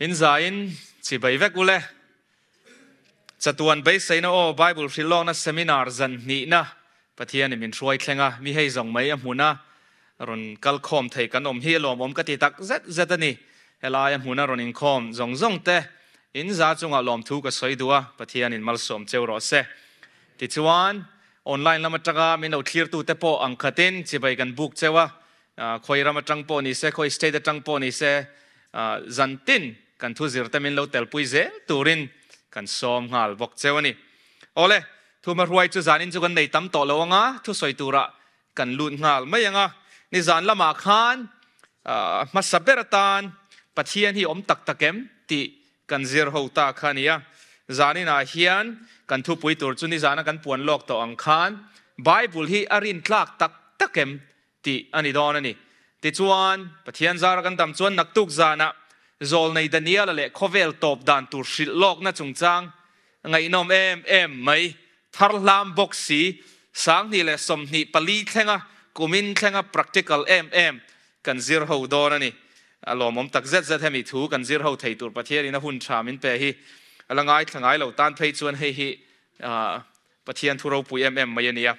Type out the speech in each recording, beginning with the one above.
In zain chibai vek ule. Chatuan beiseina aw Bible hrilhlawkna seminar zan hnihna Pathianin min hruai thleng a, mi hei zawng mai a hmuna rawn kal khawm thei kan awm hi a lawmawm ka ti tak zet zet a ni. Helai a hmuna rawn inkhawm zawng zawng te in za chungah lawmthu ka sawi duh a, Pathianin malsawm cheu rawh se. Tichuan, online lam atanga min lo thlirtute pawh ang khatin chibai kan buk cheu a, Khawi ram atang pawh ni se, khawi state atang pawh ni se, zan tin kan thu zir te min lo telpui zel turin kan sawm nghal bawk cheu a ni. Awle, thuma hruai chu zanin chu kan nei tam tawh lo anga, thusawi turah kan lut nghal mai anga, nizan lamah khan hmasa ber atan Pathian hi awm tak tak em tih kan zir ho ta kha a ni a. Zaninah hian kan thupui tur chu nizana kan puan lawk tawh ang khan Bible hi a rintlak tak tak em tih a ni dawn a ni. Tichuan, Pathian zara kan dam chuan naktuk zanah Zawlnei Daniela leh khawvel tawp dan tur hrilh lawkna chungchang ngaihnawm em em mai, thar hlam bawk si, 2024 thlenga kumin thlenga practical em em kan zir ho dawn a ni. A lawmawm tak zet zet hemi thu kan zir ho thei tur Pathianin a hun tha min pe hi a la ngaithla ngai lo tan phei chuan hei hi Pathian thu ropui em em mai a nia.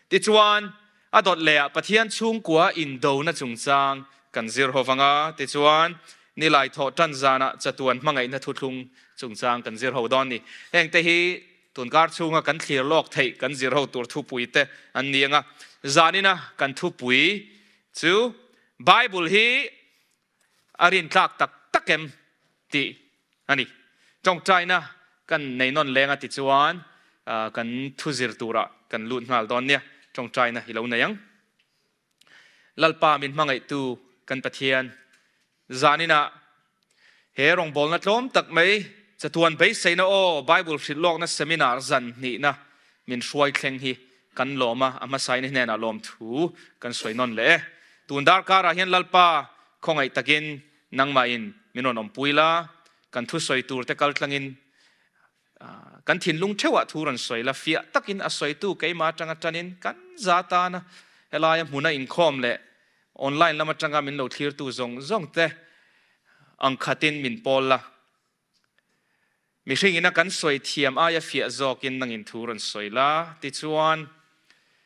Tichuan, a dawt lehah Pathian chhungkua indona chungchang kan zir ho vang a, tichuan, Nilai thawh tan zanah chatuan hmangaihna thuthlung chungchang kan zir ho dawn ni. Hengte hi tunkar chhunga kan thlir lawk theih kan zir ho tur thupui te an ni ang a. Zanina kan thupui chu Bible hi a rintlak tak tak em tih a ni. Tawngtaina kan nei nawn leng a tichuan kan thu zir turah kan lut nghal dawn nia. Tawngtaina i lo nei ang. Lalpa min hmangaihtu kan Pathian, zaninah he rawngbawlna tlawm tak mai chatuan beiseina aw Bible hrilh lawkna seminar zan hnihna min hruai thleng hi kan lawm a, a hmasaina hnenah lawmthu kan sawi nawn leh e. Tun darkarah hian Lalpa khawngaih takin Nangmahin min rawn awmpui la, kan thusawi tur te kal tlangin kan thinlung theuhah thu rawn sawi la, fiah takin a sawitu keimah atanga tanin kan za tana helaia hmuna inkhawm leh online lam atanga min lo thlirtu zawng zawng te ang khatin min pawl la. Mihringina kan sawi thiam aia fiah zawkin nangin thu rawn sawi la, tichuan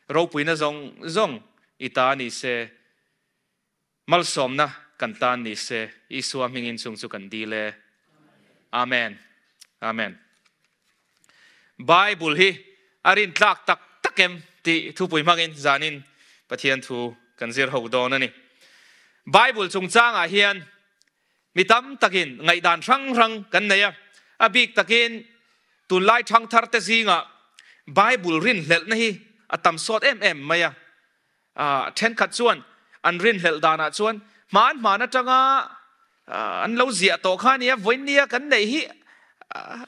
ropuina zawng zawng i ta ni se. Malsawmna kan tan ni se, Isua hmingin chung chu kan dil e. Amen. Amen. Bible hi a rintlak tak tak em tih thupui hmangin zanin Pathian thu kan zir ho dawn a ni. Bible chungchangah hian mi tam takin ngaihdan hrang hrang kan nei a, a bik takin tunlai thangthar te zingah Bible rinhlelhna hi a tam sawt em em mai a. Thenkhat chuan an rinhlelh danah chuan hman hman atanga an lo ziah tawh kha nia, vawinia kan neih hi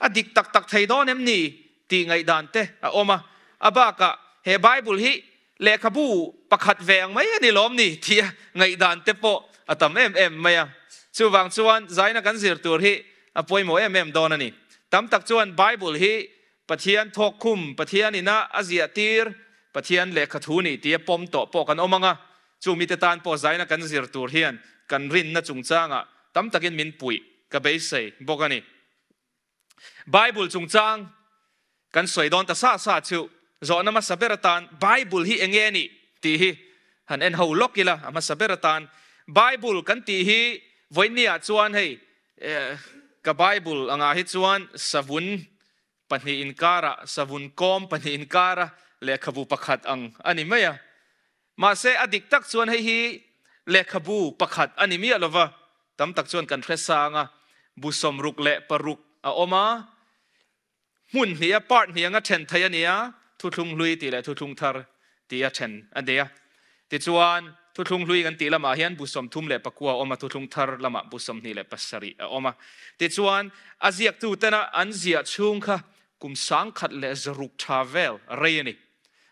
a dik tak tak thei dawn em ni tih ngaihdan te a awm a. A bakah he Bible hi lehkhabu pakhat ve ang mai a ni lawm ni tih ngaihdan te pawh a tam em em mai a. Chuvang chuan zaina kan zir tur hi a pawimawh em em dawn a ni. Tam tak chuan Bible hi Pathian thawkkhum, Pathian ina a ziah tir, Pathian lehkha thu nih tia pawm tawh pawh kan awm ang a, chu mite tan pawh zaina kan zir tur hian kan rinna chungchangah tam takin min puih ka beisei bawk a ni. Bible chungchang kan sawi dawn ta sa sa chu zawhna hmasa ber atan Bible hi enge a nih tih hi han en ho lawk ila a hmasa ber atan Bible kan tih hi vawinia chuan hei Ka Bible angah hi chuan savun pahnih inkara, savun kawm pahnih inkara lehkhabu pakhat ang a ni mai a. Mahse a dik tak chuan hei hi lehkhabu pakhat a ni miah lova, tam tak chuan kan hre sang a, bu 66 a awm a, hmun hnih a part hnih anga then thei a ni a, thuthlung hlui tih leh thuthlung thar tih a then a ni a. Tichuan, thuthlung hlui kan tih lamah hian bu 39 a awm a, thuthlung thar lamah bu 27 a awm a. Tichuan, a ziaktu tena an ziah chhung kha kum 1600 tha vel rei a ni.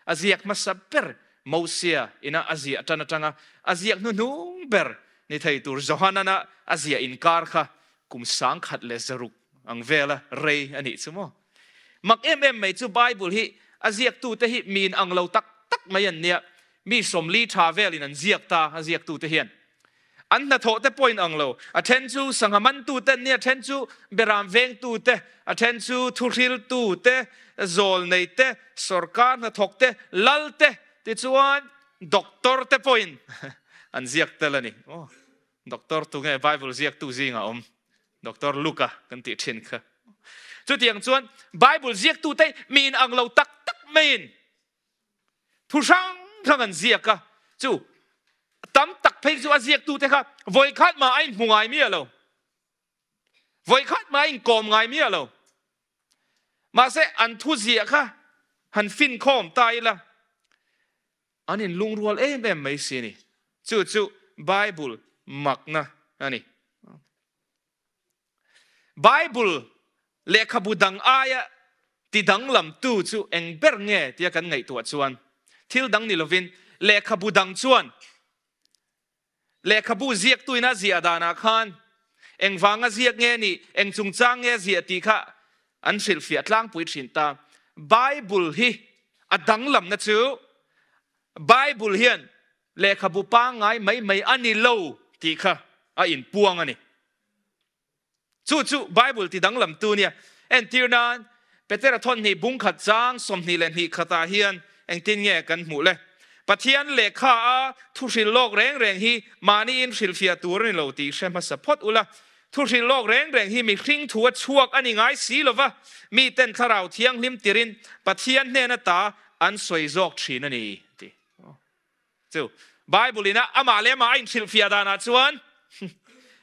A ziak hmasa ber Mosia ina a ziah tan atanga a ziak hnuhnung ber ni thei tur Johanana a ziah inkar kha kum 1600 ang vela rei a nih chu maw? Mak em em mai chu Bible hi a ziaktute hi mi in ang lo tak tak mai an nia. Mi 40 tha velin an ziak ta a ziaktute hian. An hnathawh te pawh in ang lo. A then chu sangha mantu te an ni, a then chu beram vengtu te, a then chu thuhriltu te, zawlnei te, sorkar hnathawk te, lal te, tichuan doctor te pawhin an ziak tel a ni. Aw, doctor tu nge Bible ziaktu zingah awm? Doctor Luka kan tih thin kha. Chutiang chuan Bible ziaktu te mi in ang lo tak tak maiin Thu hrang hrang an ziak a, chu tam tak phei chu a ziaktute kha vawikhat mah a inhmu ngai miah lo, vawikhat mah a inkawm ngai miah lo. Mahse an thu ziah kha han finkhawm ta ila, an inlungrual em em mai si a ni. Chu chu Bible makna a ni. Bible lehkhabu dang aia ti danglamtu chu eng ber nge tia kan ngaihtuah chuan thil dang ni lovin lehkhabu dang chuan lehkhabu ziaktuin a ziah danah khan engvanga ziak nge nih, eng chungchang nge a ziah tih kha an hrilhfiah tlangpui thin ta. Bible hi a danglamna chu Bible hian Lehkhabu pangngai mai mai a ni lo tih kha a inpuang a ni. Chu chu Bible ti danglamtu nia. Entir nan, Petera thawnhnih bungkhat chang 22 khatah hian engtin nge kan hmuh le? Pathian lehkha a thu hrilh lawk reng reng hi mahniin hrilhfiah tur a ni lo tih hre hmasa phawt ula. Thu hrilh lawk reng reng hi mihring thu a chhuak a ni ngai si lova, miten thlarau thianghlim tirin Pathian hnen ata an sawi zawk thin a ni ti. Chu Bible ina amah leh amah a inhrilhfiah danah chuan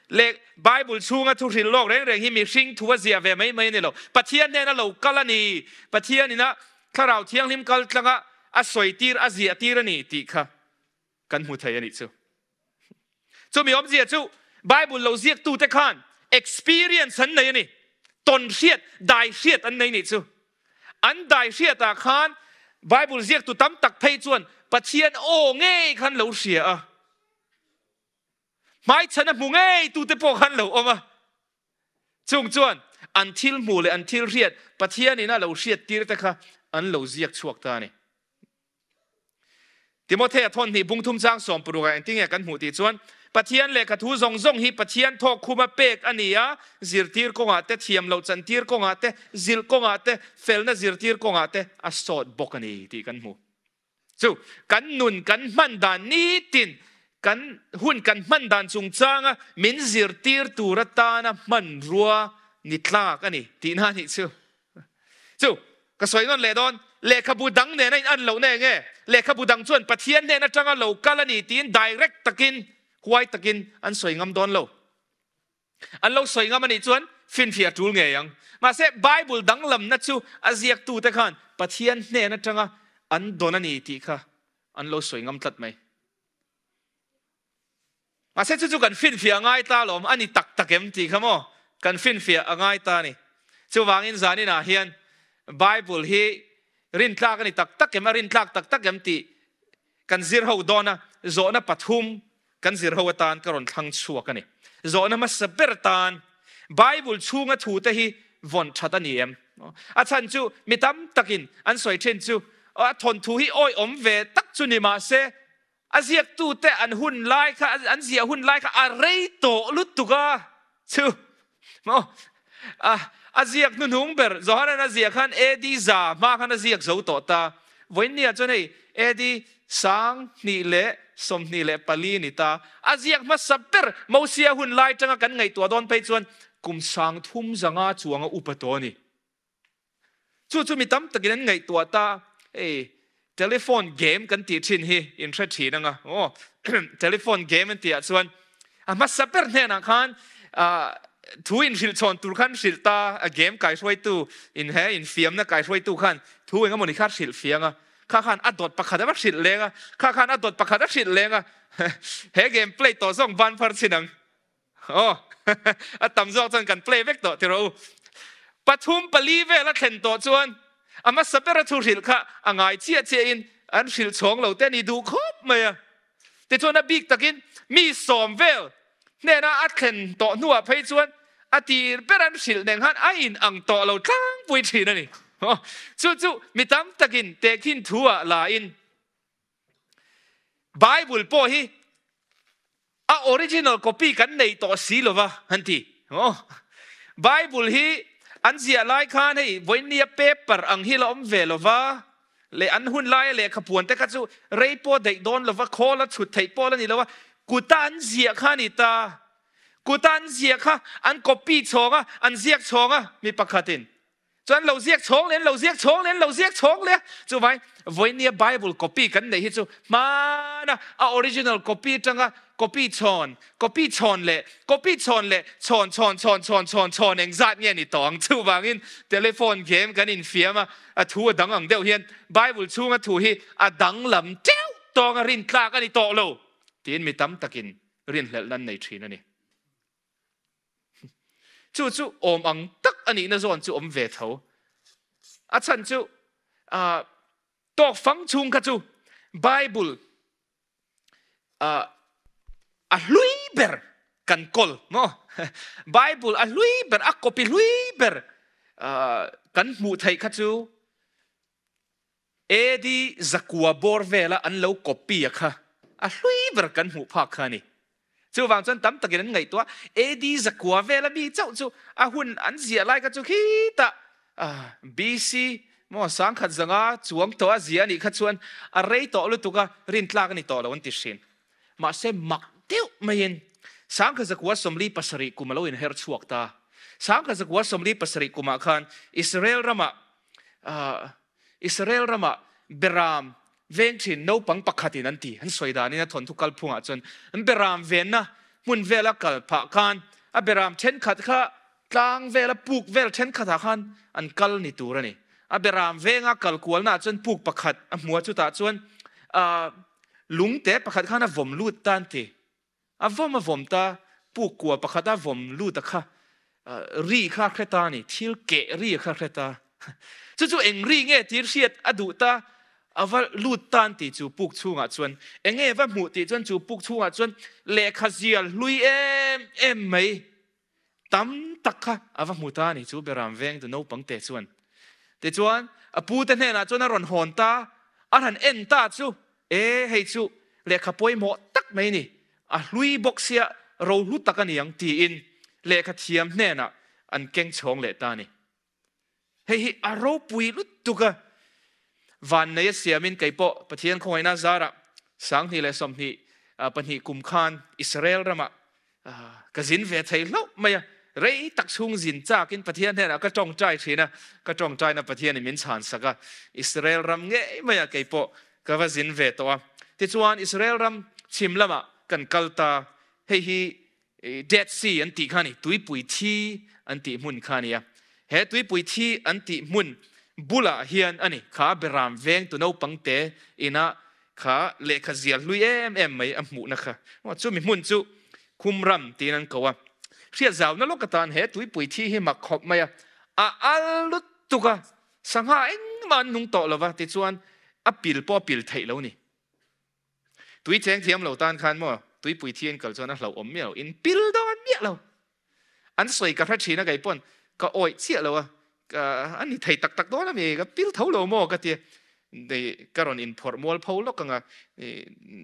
leh Bible chhunga thu hrilh lawk reng reng hi mihring thu a ziah ve mai mai a ni lo. Pathian hnena lo kal a ni. Pathian ina Thlarau Thianghlim kal tlanga a sawi tir, a ziah tir a ni tih kha kan hmu thei a nih chu. Chumi awmzia chu Bible lo ziaktute khan experience an nei a ni. Tawn hriat, dai hriat an nei nih chu. An dai hriatah khan Bible ziaktu tam tak phei chuan Pathian aw ngei khan lo hria a. Hmaichhan a hmu ngei tute pawh khan lo awm a. Chung chuan an thil hmuh leh an thil hriat Pathianin a lo hriat tir te kha an lo ziak chhuak ta a ni. Timothea thawnhnih bungthum chang sawmparukah engtinge kan hmuh tih chuan, Pathian lehkha thu zawng zawng hi Pathian thawk khuma pek a ni a, zirtir kawngah te, thiam loh chantir kawngah te, zilh kawngah te, felna zirtir kawngah te a sawt bawk a ni tih kan hmu. Chu kan nun kan hman dan nitin kan hun kan hman dan chungchanga min zirtir tur atana hmanrua ni tlak a ni tihna a nih chu. Chu, ka sawi nawn leh dawn, lehkhabu dang nena in an lohna eng nge? Lehkhabu dang chuan Pathian hnen atanga lo kal a ni tiin direct takin, huai takin an sawi ngam dawn lo. An lo sawi ngam a nih chuan finfiah tul ngei ang. Mahse, Bible danglamna chu a ziaktute khan Pathian hnen atanga an dawn a ni tih kha an lo sawi ngam tlat mai. Mahse chu chu kan finfiah a ngai ta alawm, a ni tak tak em tih kha maw kan finfiah a ngai ta a ni. Chuvangin zaninah hian Bible hi rintlak a ni tak tak em, a rintlak tak tak em tih kan zir ho dawn a, zawhna pathum kan zir ho atan ka rawn thlang chhuak a ni. Zawhna hmasa ber tan Bible chhunga thute hi vawn that a ni em? A chhan chu mi tam takin an sawi thin chu a thawnthu hi awihawm ve tak chu ni mahse A ziaktute an hun lai kha, an ziah hun lai kha a rei tawh lutuk a. Chu maw? A, a ziak hnuhnung ber Johanan a ziah khan AD za hma khan a ziak zo tawh ta. Vawiinniah chuan hei AD 2024 ni ta. A ziak hmasa ber Mosia hun lai tanga kan ngaihtuah dawn phei chuan kum 35 chuanga upa tawh a ni. Chu chu mi tam takin an ngaihtuah ta, hei telephone game kan tih thin hi in hre thin anga aw, telephone game an tihah chuan a hmasa ber hnenah khan thu in hrilh chhawn tur khan hrilh ta, a game kaihruaitu in he infiamna kaihruaitu khan thu engemaw ni kha hrilh fiang a, kha khan a dawt pakhat a va hrilh leng a, kha khan a dawt pakhat a hrilh leng a, he game play tawh zawng ban phar chin ang. Aw, a tam zawk chuan kan play vek tawh ti rawh u. Pathum pali vel a thlen tawh chuan a hmasa bera thu hrilh kha a ngai chiah chiahin an hrilh chhawng lo te a ni duh khawp mai a. Tichuan a bik takin mi sawm vel hnena a thlen tawh hnuah phei chuan a tir ber an hrilh nen khan a in ang tawh lo tlangpui thin a ni. Chu chu mi tam takin tehkhin thu ah la in Bible pawh hi. A original copy kan nei tawh si lova an ti. Aw. Bible hi an ziah lai khan hei vawinia paper ang hi la awm ve lova, leh an hun laia lehkha puan te kha chu rei pawh daih dawn lova, khawl a chhut theih pawh la ni lova, kuta an ziah kha a ni ta. Kuta an ziah kha an copy chhawng a, an ziak chhawng a mi pakhatin. Chuan lo ziak chhawng leh an lo ziak chhawng leh an lo ziak chhawng leh a. Chuvai, vawinia Bible copy kan neih hi chu hmana a original copy atanga copy chhawn, copy chhawn leh copy chhawn leh chhawn chhawn chhawn chhawn chhawn chhawn engzat nge ni tawh ang? Chuvangin telephone game kan infiam a, a thu a dang ang deuh hian Bible chhunga thu hi a danglam teuh tawnga rintlak a ni tawh lo tiin mi tam takin rinhlelhna an nei thin a ni. Chu chu awm ang tak a nihna zawn chu awm ve tho. A chhan chu tawk fang chhung kha chu Bible a hlui ber kan kawl maw? Bible a hlui ber, a copy hlui ber kan hmuh theih kha chu AD zakua bawr vela an lo copy a kha a hlui ber kan hmuh phak kha a ni. Chuvang chuan tam takin an ngaihtuah AD zakua vela mi chauh chu a hun an ziah lai kha chu khitah BC maw sangkhat zanga chuang tawh a ziah a nih kha chuan a rei tawh lutuk a, rintlak a ni tawh lo an ti hrin. Mahse mak deuh maiin sangkhat zakua 47 kum a lo inher chhuak ta. Sangkhat zakua 47 kumah khan Israel ramah Israel ramah Beram veng thin naupang pakhatin an ti. An sawi danin a thawnthu kalphungah chuan an Beram venna hmun vela kal phah khan a Beram thenkhat kha tlang vela puk vel thenkhatah khan an kal ni tur a ni. A Beram venga kal kualnaah chuan puk pakhat a hmu a, chutah chuan lungte pakhat khan a vawm lut ta an ti. A vawm a vawm ta, puk kua pakhat a vawm lut a kha ri kha a hre ta a ni, thil keh ri kha a hre ta. Chu chu eng ri nge tih hriat a duh ta, a va lut ta an tih chu puk chhungah chuan eng nge va hmuh tih chuan chu puk chhungah chuan lehkha zial hlui em em mai tam tak kha a va hmu ta a ni chu Beram veng tu naupang te chuan. Tichuan a pu te hnenah chuan a rawn hawn ta, a han en ta chu e hei chu lehkha pawimawh tak mai ni, a hlui bawk sia ro hlu tak a ni ang tiin lehkha thiam hnenah an keng chhawng leh ta a ni. Hei hi a ropui lutuk a, vannei a siamin kei pawh Pathian khawngaihna zarah 2022 kum khan Israel ramah ka zin ve thei hlauh mai a, rei tak chhung zin chakin Pathian hnenah ka tawngtai thin a, ka tawngtaina Pathianin min chhan sak a, Israel ram ngei maia kei pawh ka va zin ve tawh a. Tichuan Israel ram chhim lamah kan kal ta, hei hi Dead Sea an tih kha a ni, tuipui thi an tih hmun kha a ni a. He tuipui thi an tih hmun bulah hian a ni, kha Beram veng tu naupang te ina kha lehkha zial hlui em em mai a hmuhna kha. Chumi hmun chu Qumran tiin an ko a. Hriat zauna lawk atan he tuipui thi hi mak khawp mai a, a al lutuk a, sangha engmah an nung tawh lova, tichuan a pil pawh a pil theih lo ni. Tui cheng thiam lo tan khan maw tuipui thi an kal chuan a hlauhawm miah lo, in pil dawn miah lo. An sawi ka hre thin a kei pawn ka awih chiah lo a, ka a ni thei tak tak dawn a mi, ka pil tho lo maw ka ti a, ka rawn inphawrh mual pho lawk ang a,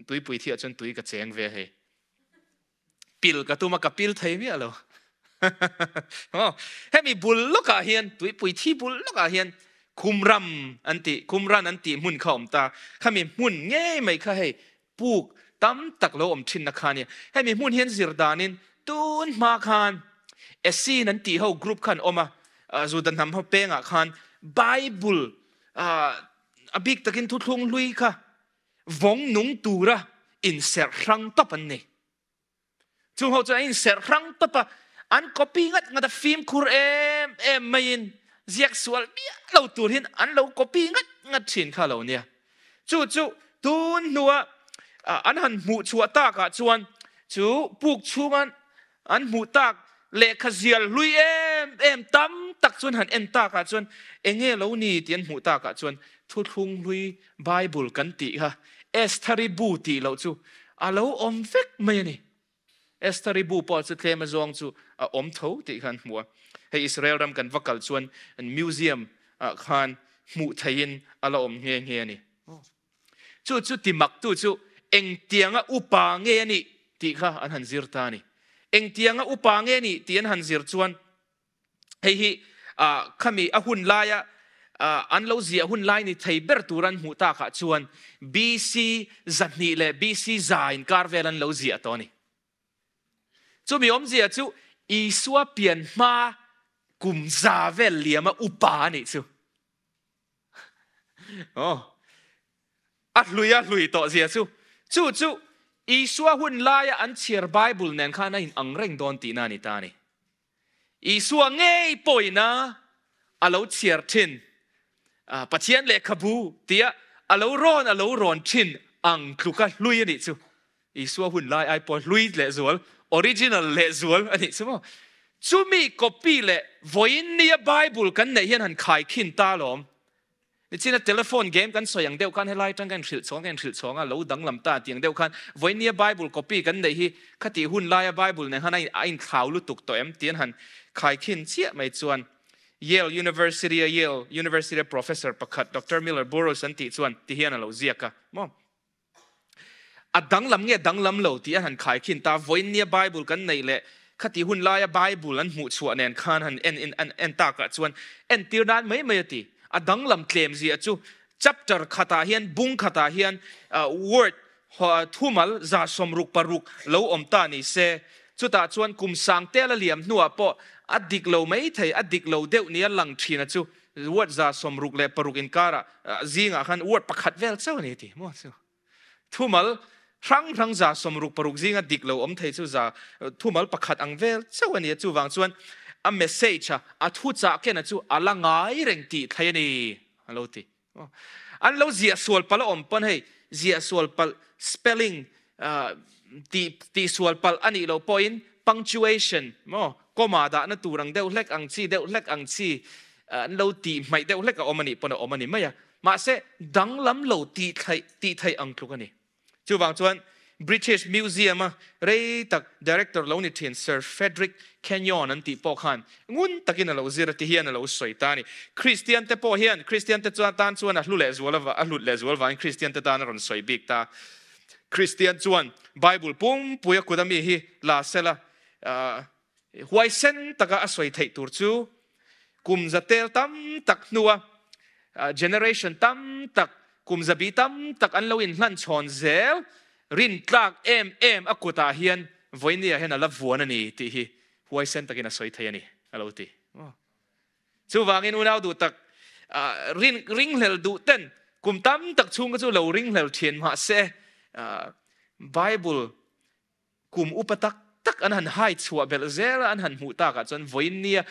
tuipui thiah chuan tui ka cheng ve hei. Pil ka tum a, ka pil thei miah lo. Hemi bul lawkah hian, tuipui thi bul lawkah hian Qumran an tih, Qumran an tih hmun kha a awm ta. Khami hmun ngei mai kha hei puk tam tak lo awm thinna kha a nia. Hemi hmun hian zir danin tun hma khan Essene an tih ho group kha an awm a, Juda hnam ho pengah khan Bible a bik takin thuthlung hlui kha vawng nung tura inserh hrang tawp an ni. Chung ho chuan an inserh hrang tawp a, an copy ngat ngat a, fimkhur em em maiin ziak sual miah lo tur hian an lo copy ngat ngat thin kha lo nia. Chu chu tun hnua an han hmuh chhuah takah chuan chu puk chhunga an hmuh tak lehkha zial hlui em em tam tak chuan han en takah chuan enge lo ni tih an hmuh takah chuan thuthlung hlui Bible kan tih kha Estheri bu tih loh chu a lo awm vek mai a ni. Estheri bu pawh chu tlem azawng chu a awm tho tih kha an hmu a. Hei Israel ram kan va kal chuan museum ah khan hmuh theihin a la awm nghe nghe a ni. Chu chu timaktu chu engtianga upa nge a nih? tih kha an han zir ta a ni. Engtianga upa nge ni tih an han zir chuan hei hi khami a hun laia an lo ziah hun lai ni thei ber tur an hmuh takah chuan BC 200 leh BC 100 inkar vel an lo ziah tawh a ni. Chumi awmzia chu Isua pian hma kum za vel liama upa a nih chu. Oh. A hlui a hlui tawh zia chu. Chu chu Isua hun laia an chhiar Bible nen khan a in ang reng dawn tihna a ni ta a ni. Isua ngei pawina a lo chhiar thin Pathian lehkhabu tia a lo rawn a lo rawn thin ang tluka hlui a nih chu. Isua hun lai ai pawh hlui lehzual, original lehzual a nih chu maw? Chumi copy leh vawiin nia Bible kan neih hian han khaikhin ta alawm. Nichina telephone game kan sawi ang deuh khan helai atang ka inhrilh chhawng ka inhrilh chhawng a, lo danglam ta tih ang deuh khan vawiin nia Bible copy kan neih hi khatih hun laia Bible nen khan a inthlau lutuk tawh em tih an han khaikhin chiah mai chuan Yale University a Yale University a professor pakhat Doctor Miller Burrows an tih chuan ti hian a lo ziak a maw? A danglam nge danglam lo tih a han khaikhin ta. Vawiin nia Bible kan neih leh khati hun laia Bible an hmuhchhuah nen khan han en in an en takah chuan entir nan mai mai a ti. A danglam tlem zia chu chapter khatah hian bung khatah hian word thumal 66 lo awm ta ni se. Chutah chuan kum sang tel a liam hnuah pawh a dik lo mai thei, a dik lo deuh nia lang thin a chu Word 66 inkarah zingah khan word pakhat vel chauh a ni ti maw chu. Thumal hrang hrang 66 zinga dik lo awm thei chu za thumal pakhat ang vel chauh a ni a, chuvang chuan a message a a thu chah ken a chu a la ngai reng tih thlei a ni a lo ti. An lo ziah sual palh a awm pawn hei ziah sual palh spelling tih tih sual palh a nih loh pawhin punctuation maw comma dahna tur ang deuh hlek ang chi deuh hlek ang chi an lo tih hmaih deuh hlek a awm a nih pawn a awm a ni mai a mahse danglam lo tih thlaih tih theih ang tluk a ni. Chuvang chuan British Museum a rei tak director lo ni thin Sir Frederick Kenyon an tih pawh khan ngun takin a lo zir a ti hian a lo sawi ta a ni. Kristian te pawh hian Kristian te chuan tan chuan a hlu leh zual a a hlut leh zual vangin Kristian te tan a rawn sawi bik ta. Kristian chuan Bible pumpui a kut a mi hi la sela Huaisen taka a sawi theih tur chu kum za tel tam tak hnua generation tam tak, kum zabi tam tak an lo inhlanchhawn zel rintlak em em a kutah hian vawinia hian a la vuan a ni tih hi huaisen takin a sawi thei a ni a lo ti. Chuvangin unau duh tak rin ringhlel duh ten kum tam tak chhung kha chu lo ringhlel thin mahse Bible Kum upa tak tak an han hai chhuah belh zel a, an han hmuh takah chuan vawiin nia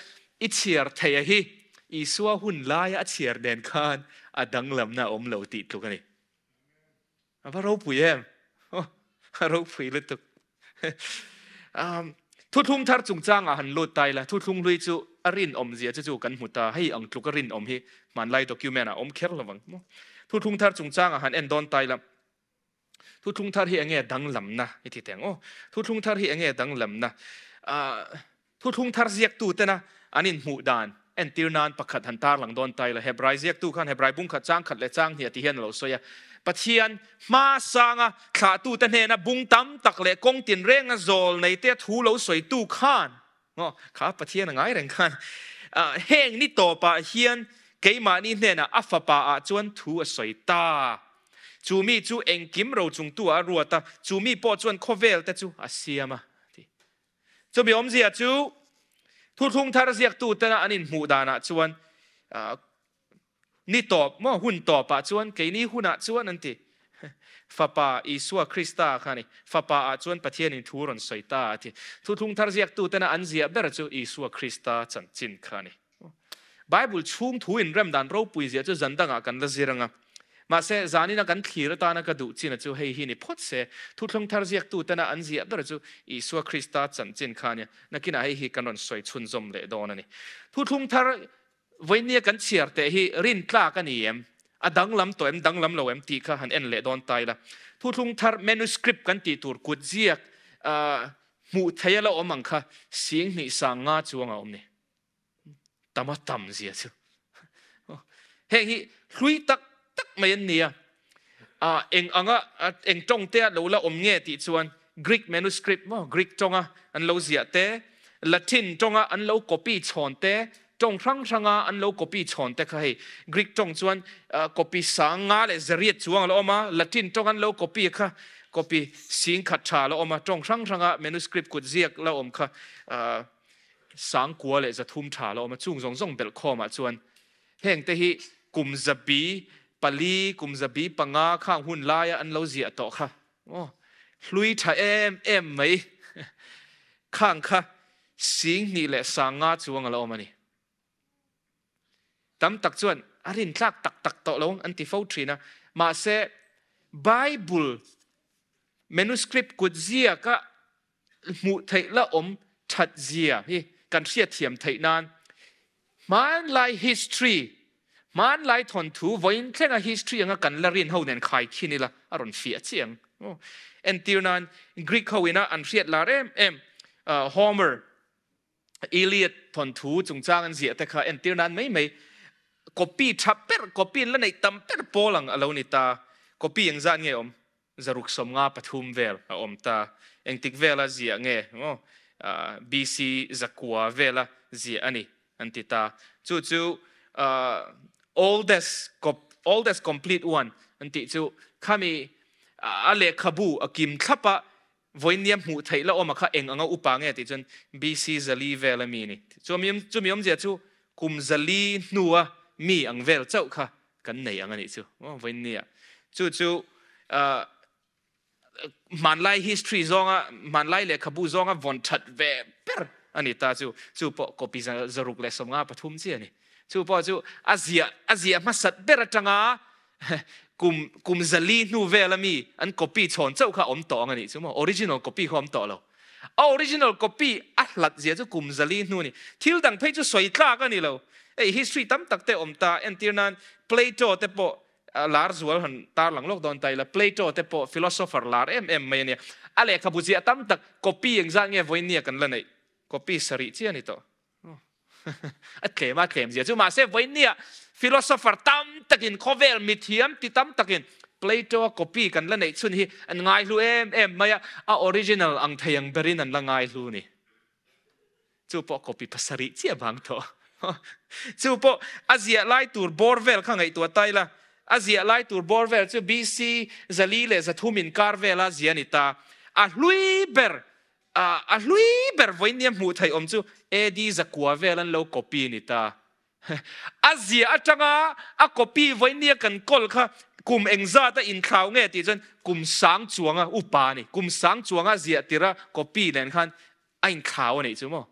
i chhiar thei a hi Isua hun laia a chhiar nen khan a danglamna a awm lo tih tluk a ni. A va ropui em? A ropui lutuk. Thuthlung thar chungchangah han lut ta ila, thuthlung hlui chu a rinawm zia chu chu kan hmu ta, hei ang tluk a rinawm hi hmanlai document ah a awm kher lovang. Thuthlung thar chungchangah han en dawn ta ila, Thuthlung thar hi enge danglamna i ti teng aw. Thuthlung thar hi enge danglamna? Thuthlung thar ziaktu tena an inhmuh dan entir nan pakhat han tarlang dawn ta ila. Hebrai ziaktu khan Hebrai bung khat chang khat leh chang hnih a ti hian a lo sawi a. Pathian hma sanga thlahtute hnena bung tam tak leh kawng tinrenga zawl neite a thu lo sawitu khan Maw? Kha Pathian a ngai reng khan heng ni tawpah hian keimahni hnenah a fapa ah chuan thu a sawi ta. Chu mi chu engkim rochungtu ah a ruat a, chu mi pawh chuan khawvel te chu a siam a ti. Chumi awmzia chu thuthlung thar ziaktu tena an inhmuh danah chuan Ni tawp maw? Hun tawpah chuan, keini hunah chuan an ti. Fapa Isua Krista kha a ni. Fapa ah chuan Pathianin thu rawn sawi ta a ti. Thuthlung thar ziaktutena an ziah ber chu Isua Krista chanchin kha a ni. Bible chhung thu inrem dan ropui ziah chu zan dangah kan la zir ang a. Mahse, zanina kan thlir atana ka duh chin a chu hei hi ni phawt se. Thuthlung thar ziaktutena an ziah ber chu Isua Krista chanchin kha a ni. Nakinah hei hi kan rawn sawi chhunzawm leh dawn a ni. Thuthlung thar Vawinia kan chhiar teh hi rintlak a ni em? A danglam tawh em, danglam lo em tih kha han en leh dawn ta ila. Thuthlung thar manuscript kan tih tur kutziak hmuh theih a la awm ang kha 7500 chuang a awm ni. Tam a tam zia chu. Heng hi hlui tak tak mai an ni a. Eng anga eng tawng te a lo la awm nge tih chuan. Greek manuscript maw Greek tawnga an lo ziah te, Latin tawnga an lo copy chhawn te, tawng hrang hranga an lo copy chhawn te kha hei Greek tawng chuan copy sang nga leh zariat chuang a la awm a, Latin tawng an lo copy kha copy sing khat tha a la awm a, tawng hrang hranga manuscript kut ziak la awm kha sang kua leh zathum tha a la awm a, chung zawng zawng belh khawmah chuan heng te hi kum zabi pali, kum zabi panga khang hun laia an lo ziah tawh kha. Aw, hlui tha em em mai. Khang kha sing hnih leh sang nga chuang a la awm a ni. Tam tak chuan a rintlak tak tak tawh lo an ti fo thin a. Mahse, Bible manuscript kut ziaka hmuh theih la awm that zia hi kan hriatthiam theih nan hmanlai history, hmanlai thawnthu vawiin thlenga history anga kan la rin ho nen khai khin ila a rawn fiah chiang. Entir nan Greek ho ina an hriat lar em em Homer, Iliad thawnthu chungchang an ziah te kha entir nan mai mai copy tha ber, copy an la neih tam ber pawl ang a lo ni ta. Copy engzat nge awm? 653 vel a awm ta. Engtik vela ziah nge maw? BC 900 vela ziah a ni an ti ta. Chu chu oldest oldest complete one an tih chu khami a lehkhabu a kim thlap a vawinia hmuh theih la awm a kha eng anga upa nge tih chuan BC 400 vel a mi ni. Chumi awmzia chu kum 400 hnua mi ang vel chauh kha kan nei ang a nih chu maw vawinia chu chu hmanlai history zawnga hmanlai lehkhabu zawnga vawn that ve ber a ni ta chu chu pawh copy 653 chi a ni chu pawh chu a ziah a ziah hmasat ber atanga kum kum 400 hnu vel ami an copy chhawn chauh kha awm tawh ang a nih chu maw original copy kha awm tawh lo A original copy a hlat zia chu kum 400 hnu a ni. Thil dang phei chu sawi tlak a ni lo. Hei history tam tak te awm ta, entir nan Plato te pawh lar zual han tar lang lawk dawn ta ila, Plato te pawh philosopher lar em em mai a nia. A lehkhabu ziah tam tak copy engzat nge vawinia kan la neih? Copy sarih chiah a ni tawh. A tlem a tlem zia chu mahse vawinia philosopher tam takin khawvel mithiam ti tam takin Plato a copy kan la neih chhun hi an ngaihlu em em mai a, a original ang thei ang berin an la ngaihlu ni. Chu pawh copy pasarih chiah bang tawh. Chu pawh a ziah lai tur bawr vel kha ngaihtuah ta ila, a ziah lai tur bawr vel chu BC 403 inkar vela zia ni ta. A hlui ber A hlui ber vawinia hmuh theih awm chu AD 900 vel an lo copy ni ta. A zia atanga a copy vawinia kan kawl kha kum engzat a inthlau nge tih chuan kum sang chuanga upa a ni. Kum sang chuanga ziah tirh a copy nen khan a inthlau a nih chu maw.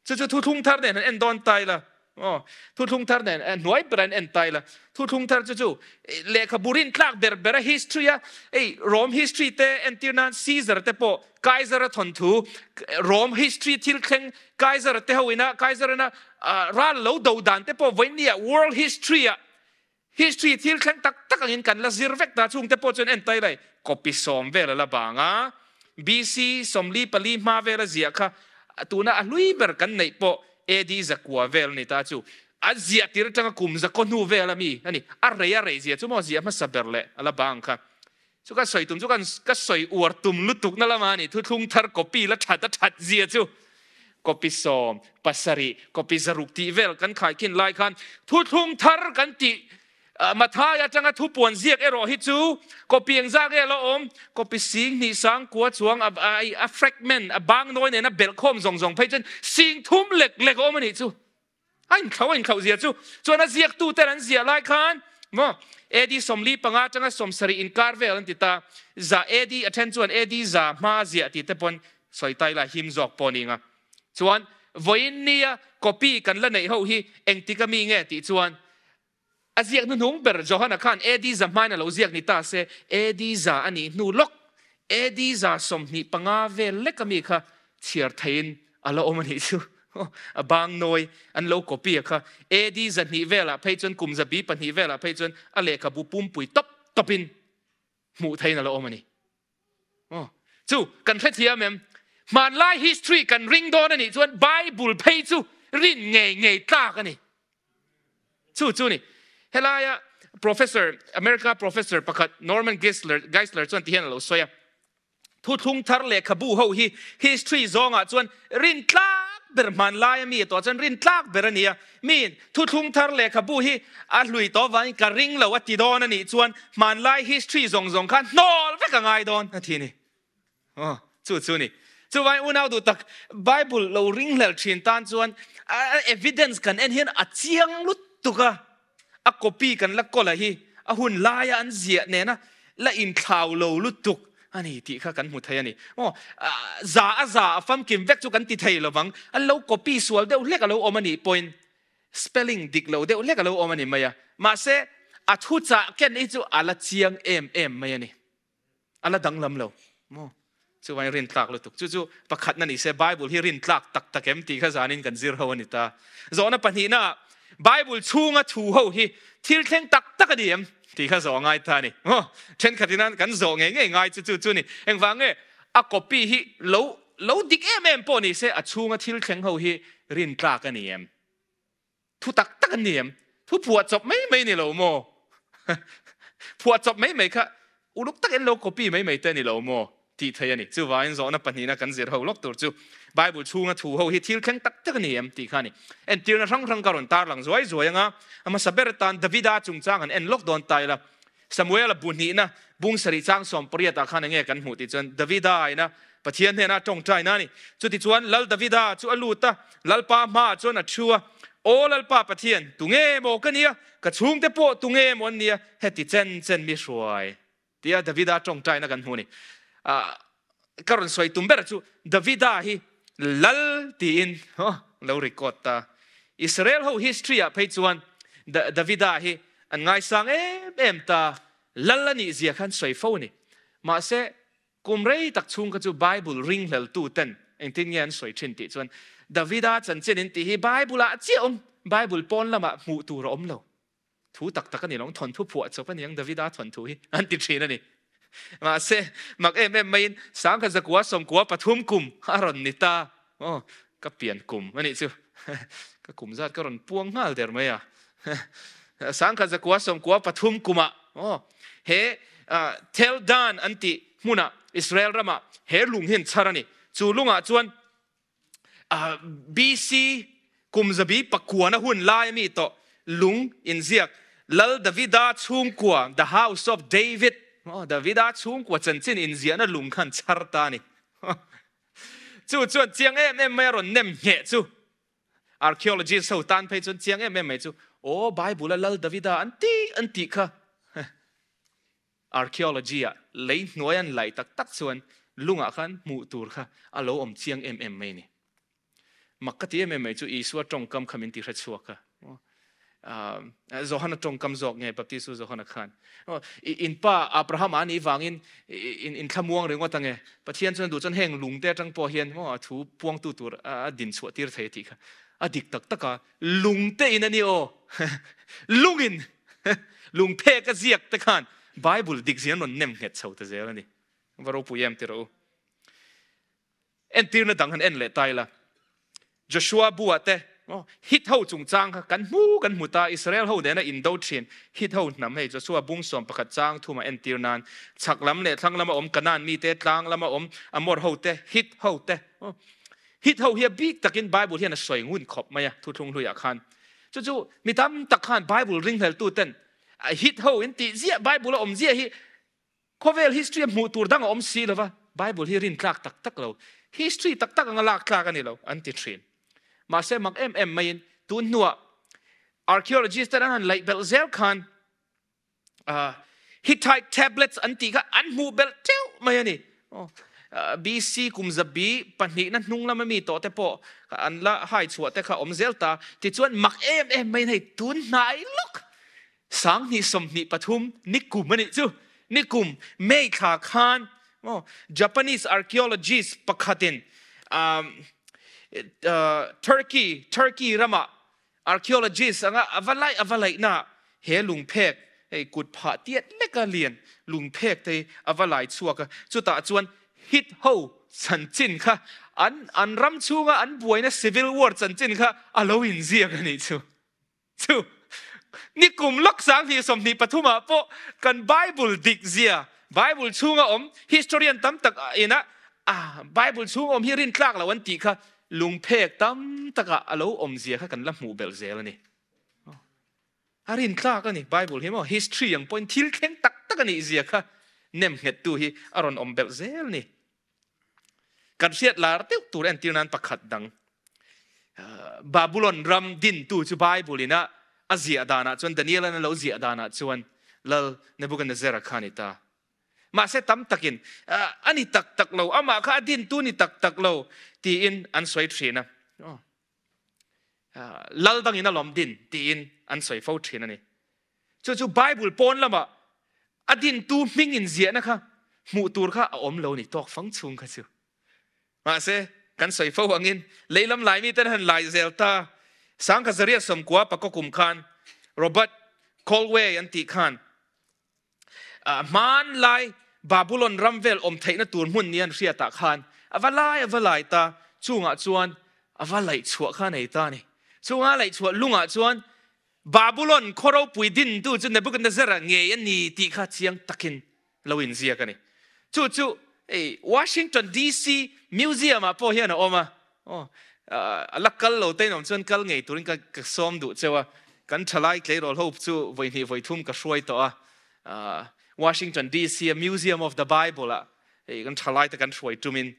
Chu chu thuthlung thar nen han en dawn ta ila, aw, thuthlung thar nen hnuai ber an en ta ila, thuthlung thar chu chu lehkhabu rin tlak ber ber a history a, ei Rome history te entir nan Caesar te pawh Kaiser a thawnthu Rome history thil thleng Kaiser te ho ina Kaiser ina ral lo do dan te pawh vawinia world history a history thil thleng tak tak angin kan la zir vek ta chungte pawh chuan en tai lai copy 10 vel a la bang a BC 44 hma vel a ziah kha tuna a hlui ber kan neih pawh AD 900 vel ni ta chu a ziah tir atanga kum 900 hnu vel a mi ani a rei a rei zia chu maw ziah hmasa ber leh a la bang kha chu ka sawi tum chu kan ka sawi uar tum lutuk na lama ani thuthlung thar copy la that a that zia chu copy 17 copy 600 tih vel kan khai khin lai khan thuthlung thar kan tih Mathai atanga thupuan ziak erawh hi chu copy engzah nge lo awm copy 2000 sangkua chuang a a fragment a bang nawi nena belh khawm zawng zawng phei chuan 3000 lek lek a awm a nih chu. A inthlo a inthlo zia chu chuan a ziaktu ten an ziah lai khan maw AD 45 atanga 70 inkar vel an ti ta za AD a then chuan AD 100 hma ziah tih te pawn sawi tai la him zawk pawh ni nga chuan vawiin nia copy kan la neih ho hi engtik a mi nge tih chuan a ziak hnuhnung ber Johana khan AD 100 hmain a lo ziak ni ta se AD 100 a nih hnu lawk AD 125 vel lek a mi kha chhiar theiin a la awm a nih chu. A bang nawi an lo copy a kha AD 200 velah phei chuan kum 200 velah phei chuan a lehkhabu pumpui tawp tawpin hmuh theiin a la awm a ni. Chu kan hrethiam em? Hmanlai history kan ring dawn a nih chuan Bible phei chu rin ngei ngei tlak a ni. Chu chu ni. Helaia professor, America professor pakhat Norman Geisler, Geisler chuan ti hian a lo sawi a. Thuthlung thar lehkhabu ho hi history zawngah chuan rintlak ber hmanlai a mi tawh chuan rintlak ber a ni a. Miin thuthlung thar lehkhabu hi a hlui tawh avangin ka ring lo a ti dawn a nih chuan hmanlai history zawng zawng kha hnawl vek a ngai dawn a ti a ni. Aw, chu chu a ni. Chuvangin unau duh tak Bible lo ringhlel thin tan chuan evidence kan en hian a chiang lutuk a. A copy kan la kawl a hi a hun laia an ziah nena la inthlau lo lutuk a ni tih kha kan hmu thei a ni. Aw, za a za a famkim vek chu kan ti thei lovang, an lo copy sual deuh hlek a lo awm a nih pawhin spelling dik lo deuh hlek a lo awm a ni mai a. Mahse, a thuchah ken hi chu a la chiang em em mai a ni. A la danglam lo maw? Chuvangin rintlak lutuk. Chu chu pakhatna ni se, Bible hi rintlak tak tak em tih kha zanin kan zir ho a ni ta. Zawhna pahnihna, Bible chhunga thu ho hi thil thleng tak tak a ni em tih kha zawh a ngai ta a ni maw? Thenkhatin kan zawh ngei ngei ngai chu chu chu ni. Engvang nge a copy hi lo lo dik em em pawh ni se a chhunga thil thleng ho hi rintlak a ni em? Thu tak tak an ni em? Thu phuah chawp mai mai ni lo maw? Phuah chawp mai mai kha uluk tak in lo copy mai mai te a ni lo maw? tih thei a ni. Chuvangin zawhna pahnihna kan zir ho lawk tur chu Bible chhunga thu ho hi thil thleng tak tak a ni em tih kha a ni. Entirna hrang hrang ka rawn tarlang zuai zuai anga a hmasa ber atan Davida chungchang han en lawk dawn ta ila. Samuela bu hnihna bung sarih chang 18 ah khan enge kan hmuh tih chuan Davida ina Pathian hnena tawngtaina a ni. Chutichuan Lal Davida chu a lut a, Lalpa hmaah chuan a thu a, Aw Lalpa Pathian, tunge maw ka nia? Ka chhungte pawh tunge maw an nia? Heti chen chen mi hruai tia Davida tawngtaina kan hmu a ni. Ka rawn sawi tum ber chu Davida hi Lal tiin lo record ta. Israel ho history ah phei chuan Davida hi an ngaisang em em ta. Lal a nih zia khan sawi fo a ni. Mahse kum rei tak chhung kha chu Bible ringhlel tu ten engtin nge an sawi thin tih chuan Davida chanchin in tih hi Bible ah chiah awm, Bible pawn lamah hmuh tur a awm lo. Thu tak tak a ni lo, thawnthu phuah chawp a ni ang Davida thawnthu hi an ti thin a ni. Mahse, mak em em maiin sangkhat zakua sawmkua pathum kum a rawn ni ta. Aw, ka pian kum a nih chu. Ka kum zat ka rawn puang nghal der mai a. Sangkhat zakua sawmkua pathum kumah aw, he Tel Dan an tih hmunah Israel ramah he lung hi an chhar a ni. Chu lungah chuan BC kum zabi pakuana hun lai ami tawh lung inziak Lal Davida chhungkua, the house of David, Davida chhungkua chanchin inziahna lung khan chhar ta a ni. Chu chuan chiang em em mai a rawn nem ngheh chu. Archaeologist ho tan phei chuan chiang em em mai chu, aw Bible a Lal Davida an tih an tih kha. Archaeology ah lei hnuai an laih tak tak chuan lungah khan hmuh tur kha a lo awm chiang em em mai a ni. Mak ka ti em em mai chu Isua tawngkam kha min ti hre chhuak a. Johana tawngkam zawk nge Baptistu Johana khan in pa Abraham a nih vangin in thlamuang ringawt ange Pathian chuan duh chuan heng lungte atang pawh hian a thu puangtu tur a din chhuah tir thei a tih kha a dik tak tak a lungte in a ni aw lungin Lungphek a ziak te khan Bible dik zia an rawn nem nghet chho ta zel a ni. Va ropui em ti rawh u. Entirna dang han en leh ta ila. Joshua buah te Hit ho chungchang kha kan hmu kan hmu ta Israel ho nena indo thin Hit ho hnam hei Joshua bung 11 chang thuma entir nan chhak lam leh thlang lama awm Kanaan mite tlang lama awm Amor ho te Hit ho te Hit ho hi a bik takin Bible hian a sawi ngun khawp mai a thuthlung hluiah khan. Chu chu mi tam tak khan Bible ringhleltu ten hit ho in tih ziah Bible a awm ziah hi khawvel history a hmuh tur dang a awm si lova Bible hi rintlak tak tak lo history tak tak anga lak tlak a ni lo an ti thin. Mahse mak em em maiin tun hnuah archaeologist ten an han laih belh zel khan Hittite tablets an tih kha an hmuh belh teuh mai a ni. BC kum zabi pahnihna hnung lama mi tawh te pawh an la hai chhuah te kha awm zel ta. Tichuan mak em em mai hei tun hnai lawk 2023 nikum a nih chu. Nikum May thla khan Japanese archaeologist pakhatin Turkey Turkey ramah Archaeologist anga a va laih a va laihna he lungphek hei kut phah tiat leka lian lungphek te hi a va lai chhuak a, chutah chuan Hit ho chanchin kha an an ram chhunga an buaina civil war chanchin kha a lo inziak a nih chu. Chu nikum lawk 2023 ah pawh kan Bible dik zia. Bible chhunga awm historian tam tak ina Bible chhung awm hi rin tlak lo an tih kha lungphek tam takah a lo awm zia kha kan la hmuh belh zel a ni. A rin tlak a ni Bible hi maw history ang pawhin thil thleng tak tak a nih zia kha nem nghettu hi a rawn awm belh zel a ni. Kan hriat lar deuh tur entir nan pakhat dang Babylon ram dintu chu Bible in a a ziah danah chuan Daniel an a lo ziah danah chuan Lal Nebuchadnezzar kha a ni ta. Mahse tam takin a ni tak tak lo, amah kha a dintu ni tak tak lo tiin an sawi thin a. Lal dangin a lawm din tiin an sawi fo thin a ni. Chu chu Bible pawn lama a dintu hming inziahna kha hmuh tur kha a awm lo ni tawk fang chhung kha chu. Mahse, kan sawi fo angin leilam lai miten han lai zel ta. Sangkhat zariat sawmkua pakaw kum khan Robert Colway an tih khan hmanlai Babulon ram vel awm theihna tur hmun ni an hriatah khan a va lai a va lai ta. Chungah chuan a va laih chhuah kha a nei ta a ni. Chunga laih chhuah lungah chuan Babulon khaw ropui dintu chu Nebuchadnezzar-a ngei a ni tih kha chiang takin lo inziak a ni. Chu chu hei Washington DC Museum ah pawh hian a awm a, aw a la kal lo te in awm chuan kal ngei turin ka ka sawm duh cheu a, kan thalai tleirawl ho chu vawi hnih vawi thum ka hruai tawh a, Washington DC a Museum of the Bible ah hei kan thalai te kan hruai tumin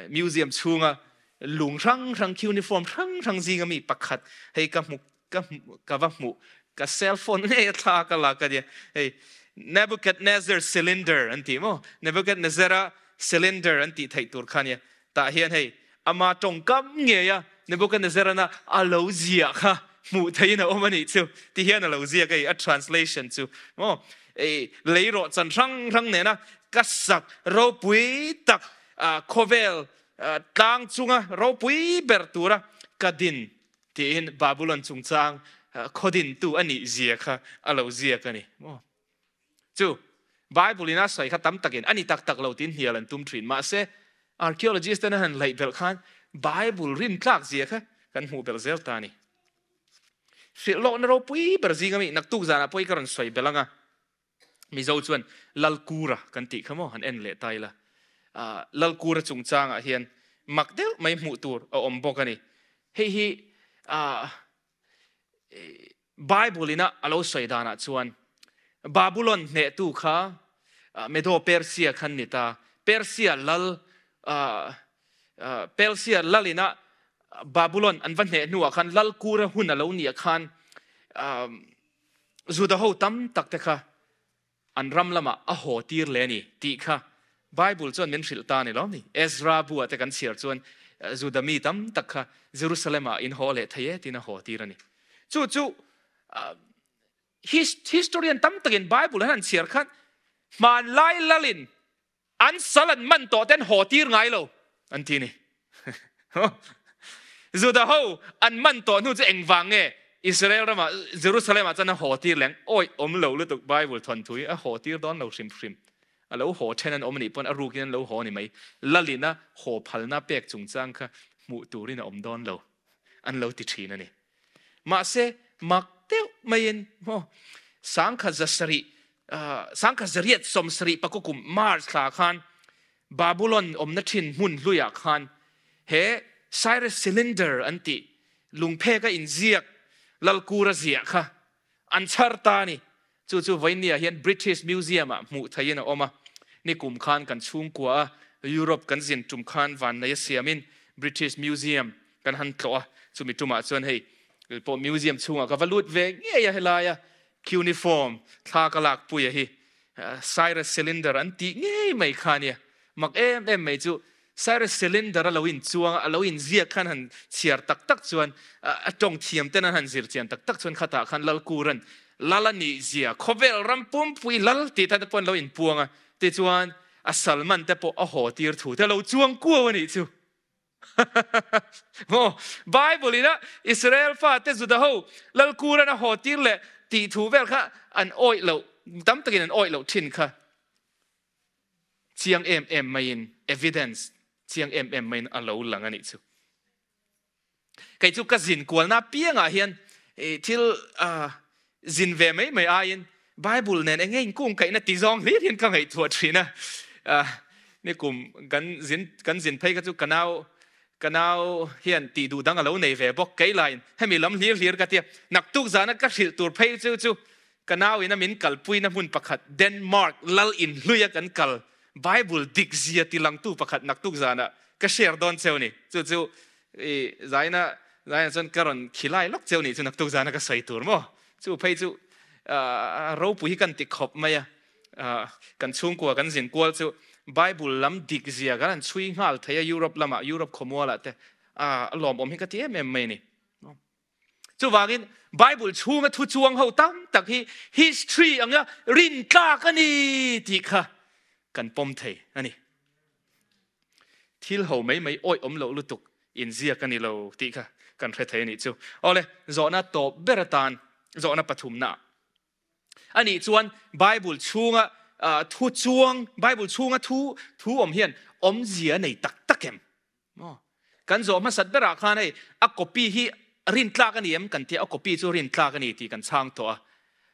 museum chhunga lung hrang hrang cuneiform hrang hrang zinga mi pakhat hei ka hmu ka ka va hmuh ka cell phone ngei a thla ka la ka nia hei Nebuchadnezzar cylinder an ti maw Nebuchadnezzar a cylinder an tih theih tur kha nia tah hian hei ama tawngkam ngei a Nebuchadnezzar ana a lo ziah kha hmuh theihin a awm a nih chu ti hian a lo ziak hei a translation chu maw ei lei rawh chan hrang hrang nena ka sak ropui tak khawvel tlang chunga ropui ber tura ka din Tiin Babulon chungchang khaw dintu a nih zia kha a lo ziak a ni maw? Chu Bible in a sawi kha tam takin a ni tak tak lo tiin hnial an tum thin. Mahse, archaeologist ten a han laih belh khan Bible rintlak zia kha kan hmuh belh zel ta a ni. Hrilhlawkna ropui ber zinga mi naktuk zanah pawh hi ka rawn sawi belh ang a. Mizo chuan Lalkura kan tih kha maw han en leh ta ila. Lalkura chungchangah hian mak deuh mai hmuh tur a awm bawk a ni. Hei hi Bible ina a lo sawi danah chuan Babulon hnehtu kha Medo-Persia khan ni ta. Persia lal Persia lalina Babulon an va hneh hnuah khan Lalkura hun a lo nih khan Juda ho tam tak te kha an ram lamah a haw tir leh a ni tih kha Bible chuan min hrilh ta a ni lawm ni? Ezra bu ah te kan chhiar chuan Juda mi tam tak kha Jerusalem ah in haw leh thei e tiin a haw tir a ni. Chu chu historian tam takin Bible an han chhiar khan hmanlai lalin An sal an man tawh ten haw tir ngai lo an ti ni. Juda ho an man tawh hnu chu engvang nge Israel ramah Jerusalem ah chuan a haw tir leng? Awi awm lo lutuk Bible thawnthu hi a haw tir dawn lo hrim hrim. A lo haw then an awm anih pawn a rukin an lo haw ni mai. Lalina haw phalna pek chungchang kha hmuh turin a awm dawn lo an lo ti thin a ni. Mahse mak deuh maiin maw sangkhat zasarih sangkhat zariat sawmsarih pakua kum March thla khan Babulon awmna thin hmun hluiah khan he Cyrus cylinder an tih lungphek a inziak Lalkura ziah kha an chhar ta a ni. Chu chu vawinia hian British Museum ah hmuh theihin a awm a. Nikum khan kan chhungkua a Europe kan zin tum khan vannei a siamin British Museum kan han tlawh a. Chumi tumah chuan hei pawh museum chhungah ka va lut ve ngei a helaia cuneiform thla ka lakpui a hi Cyrus cylinder an tih ngei mai kha a nia. Mak em em mai chu Cyrus cylinder a lo inchuang a, a lo inziak khan han chhiar tak tak chuan a tawng thiam ten an han zir chian tak tak chuan khatah khan Lalkuran lal a nih zia khawvel ram pumpui lal tih te pawh an lo inpuang a, tichuan a salman te pawh a haw tir thu te a lo chuang kuau a nih chu. Maw? Bible ina Israel fate Juda ho Lalkuran a haw tir leh tih thu vel kha an awih loh, tam takin an awih loh thin kha. Chiang em em maiin evidence chiang em em maiin a lo lang a nih chu. Kei chu ka zin kualna piangah hian thil zin ve mai mai aiin Bible nen enge inkungkaihna ti zawng hlir hian ka ngaihtuah thin a. Nikum kan zin kan zin phei kha chu ka nau ka nau hian tih duh dang a lo nei ve bawk kei lain hemi lam hlir hlir ka tia naktuk zana ka hrilh tur phei chu chu ka nau ina min kalpuina hmun pakhat Denmark lal in hluia kan kal Bible dik zia tilangtu pakhat naktuk zana ka share dawn cheu ni chu chu i zaina zaina chuan ka rawn khilai lawk cheu ni chu naktuk zana ka sawi tur maw chu phei chu ropui hi kan ti khawp mai a kan chhungkua kan zin kual chu Bible lam dik zia kan han chhui nghal thei a Europe lamah Europe khawmualah te a lawmawm hi ka ti em em mai ni. Chuvangin Bible chhunga thu chuang ho tam tak hi history anga rin tlak a ni tih kha kan pawm thei a ni. Thil ho mai mai awih awm loh lutuk inziak a ni lo tih kha kan hre thei a nih chu. Awle, zawhna tawp ber atan zawhna pathumna a nih chuan Bible chhunga thu chuang, Bible chhunga thu thu awm hian awmzia a nei tak tak em? Maw? Kan zawh hmasat berah khan hei a copy hi rin tlak a ni em kan tia, a copy chu rin tlak a ni tih kan chhang tawh a.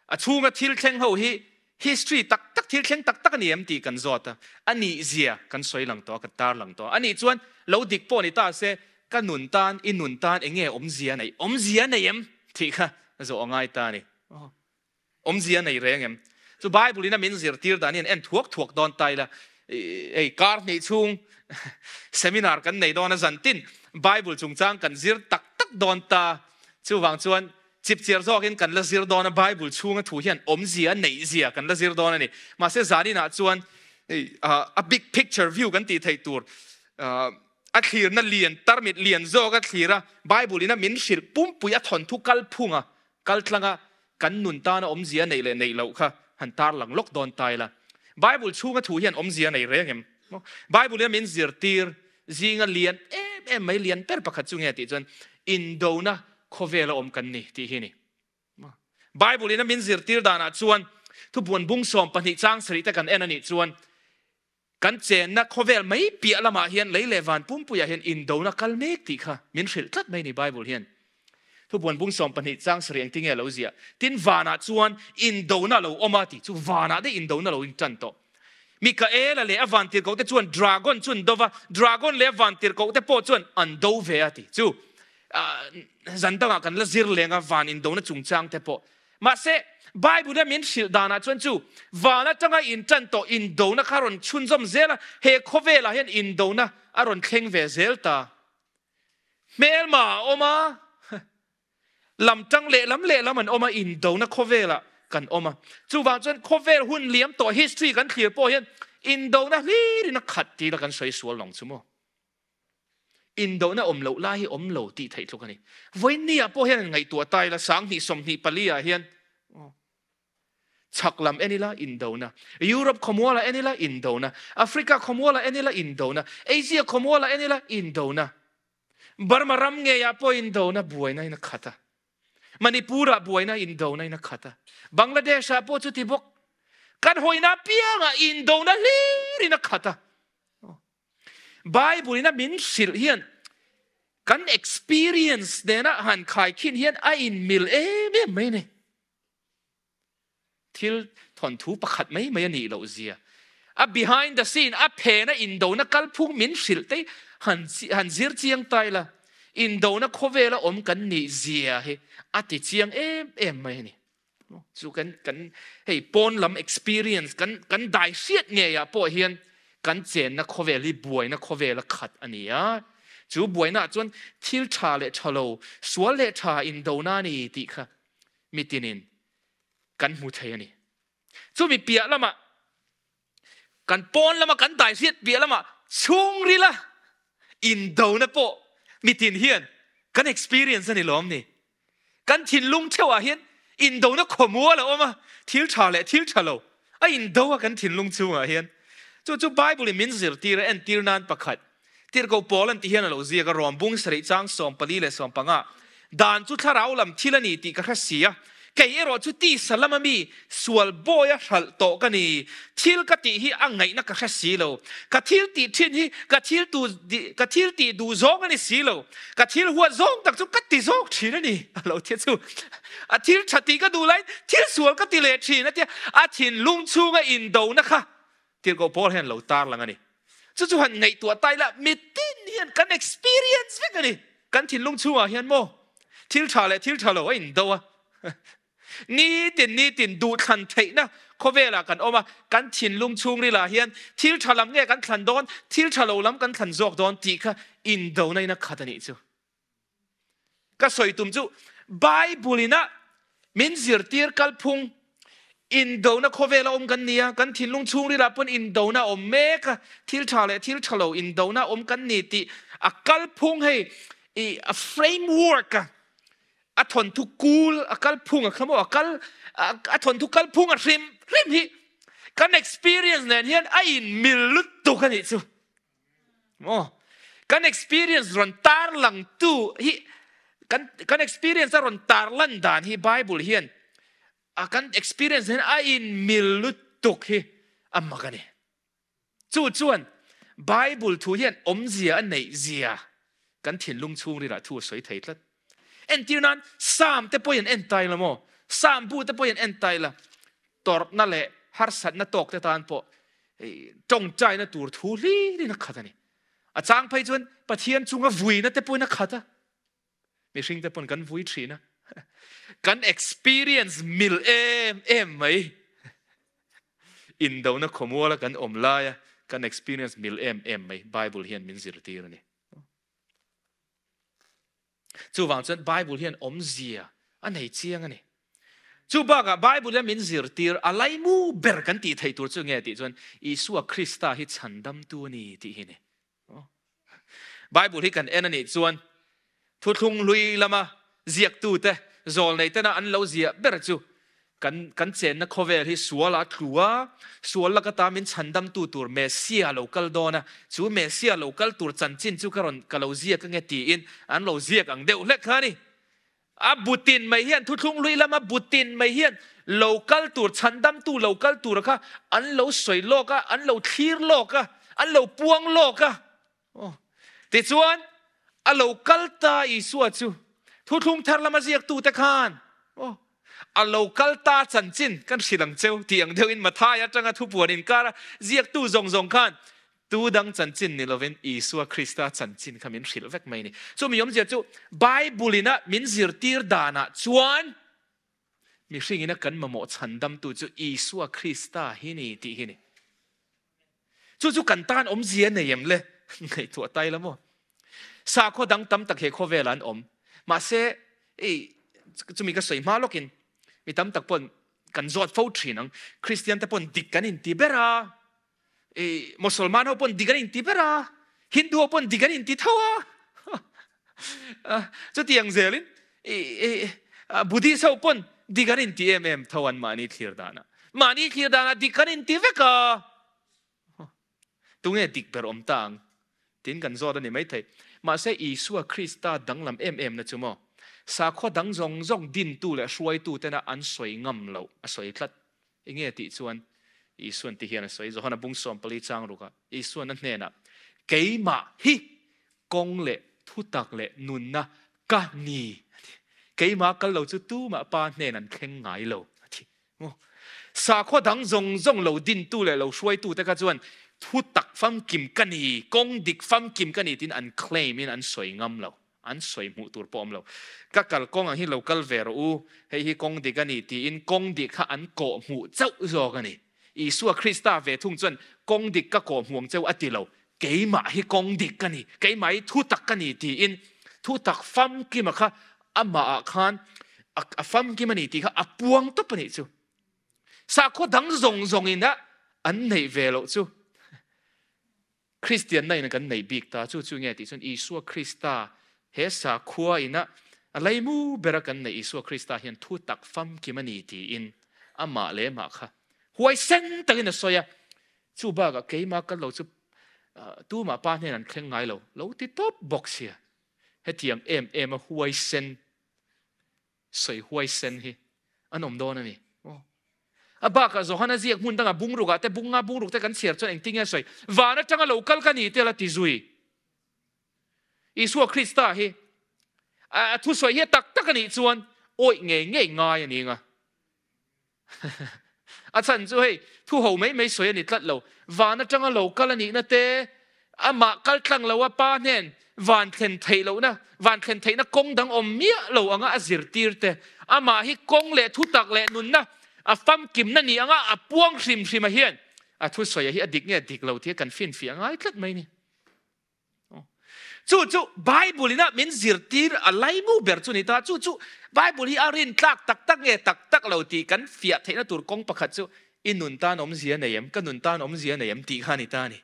A chhunga thil thleng ho hi history tak tak, thil thleng tak tak a ni em tih kan zawt a. A nih zia kan sawi lang tawh a, kan tar lang tawh a. A nih chuan lo dik pawh ni ta se, ka nun tan, i nun tan eng nge awmzia a neih? Awmzia a nei em tih kha zawh a ngai ta a ni. Awmzia nei reng em? Chu Bible in a min zirtir dan hian en thuak thuak dawn ta ila, hei kar hnih chhung seminar kan nei dawn a zantin Bible chungchang kan zir tak tak dawn ta. Chuvang chuan chipchiar zawkin kan la zir dawn a, Bible chhunga thu hian awmzia neih zia kan la zir dawn a ni. Mahse zaninah chuan a big picture view kan tih theih tur a thlirna lian tarmit lian zawk a thlir a, Bible in a min hrilh pumpui a thawnthu kalphunga Kal tlanga kan nun tana awmzia neih leh neih loh kha han tarlang lawk dawn ta ila. Bible chhunga thu hian awmzia nei reng em? Bible hian min zirtir zinga lian em em mai lian ber pakhat chu nge tih chuan indona khawvela awm kan ni tih hi a ni. Bible ina min zirtir danah chuan thubuan bung 12 chang sarih te kan en a nih chuan Kan chenna khawvel mai piah lamah hian lei leh van pumpuiah hian indona kal mek tih kha min hrilh tlat mai a ni Bible hian. Thubuan bung 12 chang sarih engtin nge a lo ziah? Tin vanah chuan indona a lo awm a tih chu vanah daih indona lo intan tawh. Mikaela leh a vantirhkohte chuan dragon chu an do va, dragon leh a vantirhkohte pawh chuan an do ve a tih chu zan dangah kan la zir leng a van indona chungchangte pawh. Mahse, Bible-a min hrilh danah chuan chu van atanga intan tawh indona kha a rawn chhunzawm zel a, he khawvelah hian indona a rawn thleng ve zel ta. Hmelma a awm a, lam tang lehlam lehlam an awm a, indona khawvelah kan awm a. Chuvang chuan khawvel hun liam tawh history kan thlir pawh hian indona hlirin a khat tih la kan sawi sual lawng chu maw? Indohna awm loh lai hi awm lo tih theih tluk a ni. Vawiinniah pawh hian ngaihtuah ta ila, 2024 ah hian chhak lam en ila indona, Europe khawmualah en ila indona, Africa khawmualah en ila indona, Asia khawmualah en ila indona, Burma ram ngeiah pawh indona buaina in a khat a, Manipur-ah buaina indona in a khat a, Bangladesh-ah pawh chuti bawk. Kan hawina apiangah indona hlir in a khat a. Bible in a min hrilh hian kan experience nena han khaikhin hian a inmil em em mai a ni. Thil thawnthu pakhat mai mai a nih loh zia. A behind the scene, a phena indona kalphung min hrilh te han han zir chiang ta ila, indona khawvela awm kan nih zia hi a ti chiang em em mai a ni. Chu kan kan hei pawn lam experience kan kan dai hriat ngeiah pawh hian kan chenna khawvel hi buaina khawvel a khat a ni a. Chu buaina chuan thil tha leh tha lo, sual leh tha indona a ni tih kha mitinin kan hmu thei a ni. Chumi piah lamah kan pawn lama kan dai hriat piah lamah chhungrila indona pawh mitin hian kan experience a ni lawm ni. Kan thinlung theuhah hian indona khawmual a awm a, thil tha leh thil tha lo a indo a kan thinlung chhungah hian. Chu chu Bible in min zirtir a, entir nan pakhat Tirhkoh Paul an tih hian a lo ziak a, Rom bung sarih chang 14 leh 15, Dan chu thlarau lam thil a ni tih ka hre si a, Kei erawh chu tisa lama mi sual bawia hralh tawh ka ni. Thil ka tih hi a ngaihna ka hre si lo. Ka thil tih thin hi ka thil tu ka thil tih duh zawng a ni si lo. Ka thil huat zawng tak chu ka ti zawk thin a ni. A lo tia chu a thil tha tih ka duh laiin thil sual ka ti leh thin a tia. A thinlung chhunga indona kha Tirhkoh Paul hian lo tarlang a ni. Chu chu han ngaihtuah ta ila mitin hian kan experience vek a ni. Kan thinlung chhungah hian maw thil tha leh thil tha lo a indo a. Nitin nitin duhthlan theihna khawvelah kan awm a, kan thinlung chhungrilah hian thil tha lam nge kan thlan dawn, thil tha lo lam kan thlan zawk dawn tih kha indona in a khat a nih chu. Ka sawi tum chu Bible ina min zirtir kalphung indona khawvela awm kan ni a, kan thinlung chhungrilah pawn indona a awm mek a, thil tha leh thil tha lo indona awm kan ni tih a kalphung hei i a framework a a thawnthu kul a kalphung a kha maw a kal a thawnthu kalphung a hrim hrim hi kan experience nen hian a inmil lutuk a nih chu. Maw? Kan experience rawn tarlang tu hi kan kan experience a rawn tarlan dan hi Bible hian a kan experience hian a in mil lutuk hi a mak a ni. Chu chuan Bible thu hian awmzia a neih zia kan thinlung chhungrilah thu a sawi thei tlat. Entir nan Psalm te pawhin en tai la maw? Psalm bu te pawhin en tai la. Tawrhna leh harsatna tawk te tan pawh tawngtaina tur thu hlirin a khat a ni. A chang phei chuan Pathian chunga vuina te pawhin a khat a. Mihring te pawn kan vui thin a. Kan experience mil em em mai. Indona khawmuala kan awm laia kan experience mil em em mai Bible hian min zirtir a ni. Chuvang chuan Bible hian awmzia a nei chiang a ni. Chu bakah Bible hian min zirtir a laimu ber kan tih theih tur chu nge tih chuan Isua Krista hi chhandamtu a ni tih hi ni. Bible hi kan en a nih chuan thuthlung hlui lama ziaktute zawlnei tena an lo ziah ber chu Kan kan chenna khawvel hi sual a tlu a, sual laka ta min chhandamtu tur Messia lo kal dawn a, chu Messia lo kal tur chanchin chu ka rawn ka lo ziak ange tiin an lo ziak ang deuh hlek kha a ni. A butin mai hian thuthlung hlui lama butin mai hian lo kal tur chhandamtu lo kal tur kha an lo sawi lawk a, an lo thlir lawk a, an lo puang lawk a. Aw. Tichuan, a lo kal ta Isua chu thuthlung thar lama ziaktute khan, aw, a lo kal ta chanchin kan hrilh ang cheu tih ang deuhin Mathai atanga thupuan inkara ziaktu zawng zawng khan tu dang chanchin ni lovin Isua Krista chanchin kha min hrilh vek mai a ni. Chumi awmzia chu Bible ina min zirtir danah chuan mihringin a kan mamawh chhandamtu chu Isua Krista hi ni tih hi ni. Chu chu kan tan awmzia nei em le? Ngaihtuah tai la maw? Sakhaw dang tam tak he khawvelah an awm. Mahse, ei, chumi ka sawi hma lawkin mi tam tak pawn kan zawt fo thin ang. Kristian te pawn dik kan inti ber a, ei, Mosolman ho pawn dik an inti ber a, Hindu ho pawn dik an inti tho a. Chutiang zelin, ei, Buddhist ho pawn dik an inti em em tho an mahni thlir danah. Mahni thlir danah dik kan inti vek a. Tunge dik ber awm ta ang? Tiin kan zawt a ni maithei. Mahse Isua Krista danglam em em na chu maw? Sakhaw dang zawng zawng dintu leh hruaitu tena an sawi ngam loh a sawi tlat. Enge tih chuan Isuan ti hian a sawi, Johana bung 14 chang rukah Isuan a hnenah, Keimah hi kawng leh thutak leh nunna ka ni a ti. Keimah kal lo chu tumah Pa hnen an thleng ngai lo a ti. Sakhaw dang zawng zawng lo dintu leh lo hruaitu te kha chuan thutak famkim ka ni, kawng dik famkim ka ni tiin an claim in an sawi ngam lo, an sawi hmuh tur pawh awm lo. Ka kal kawng ang hi lo kal ve rawh u, hei hi kawng dik a ni tiin kawng dik kha an kawh hmuh chauh zawk a ni. Isua Krista ve thung chuan kawng dik ka kawh hmuh ang cheu a ti lo, keimah hi kawng dik ka ni, keimah hi thutak ka ni tiin thutak famkima kha amahah khan a famkim a ni tih kha a puang tawp a nih chu. Sakhaw dang zawng zawngin a an neih ve loh chu Kristianna in kan neih bik ta chu chu nge tih chuan Isua Krista he sakhua ina a leimu bera kan neih Isua Krista hian thutak famkim a ni tiin amah leh mah kha huaisen takin a sawi a. Chu bakah keimah kal lo chu tumah pa hnen an thleng ngai lo, lo ti tawp bawk sia. Hetiang em em a huaisen, sawi huaisen hi An awm dawn a ni. A bakah Johana ziak hmun dangah bungrukah te bunga bungruk te kan chhiar chuan engtin nge a sawi? Van atanga lo kal ka ni tel a ti zui. Isua Krista hi a thusawi hi a tak tak a nih chuan awih ngei ngei ngai a ni nga. A chhan chu hei thu ho mai mai sawi a ni tlat lo. Van atanga lo kal a nihna te, amah kal tlang lo a pa hnen van thlen theih lohna, van thlen theihna kawng dang awm miah lo anga a zirtir te, amah hi kawng leh thutak leh nunna a famkimna ni anga a puang hrim hrim a hian a thusawi a hi a dik nge dik lo tih kan finfiah ngai tlat mai ni. Chu chu Bible ina min zirtir a laimu ber chu ni ta. Chu chu Bible hi a rin tlak tak tak nge tak tak lo tih kan fiah theihna tur kawng pakhat chu i nun tan awmzia nei em, ka nun tan awmzia nei em tih kha a ni ta a ni.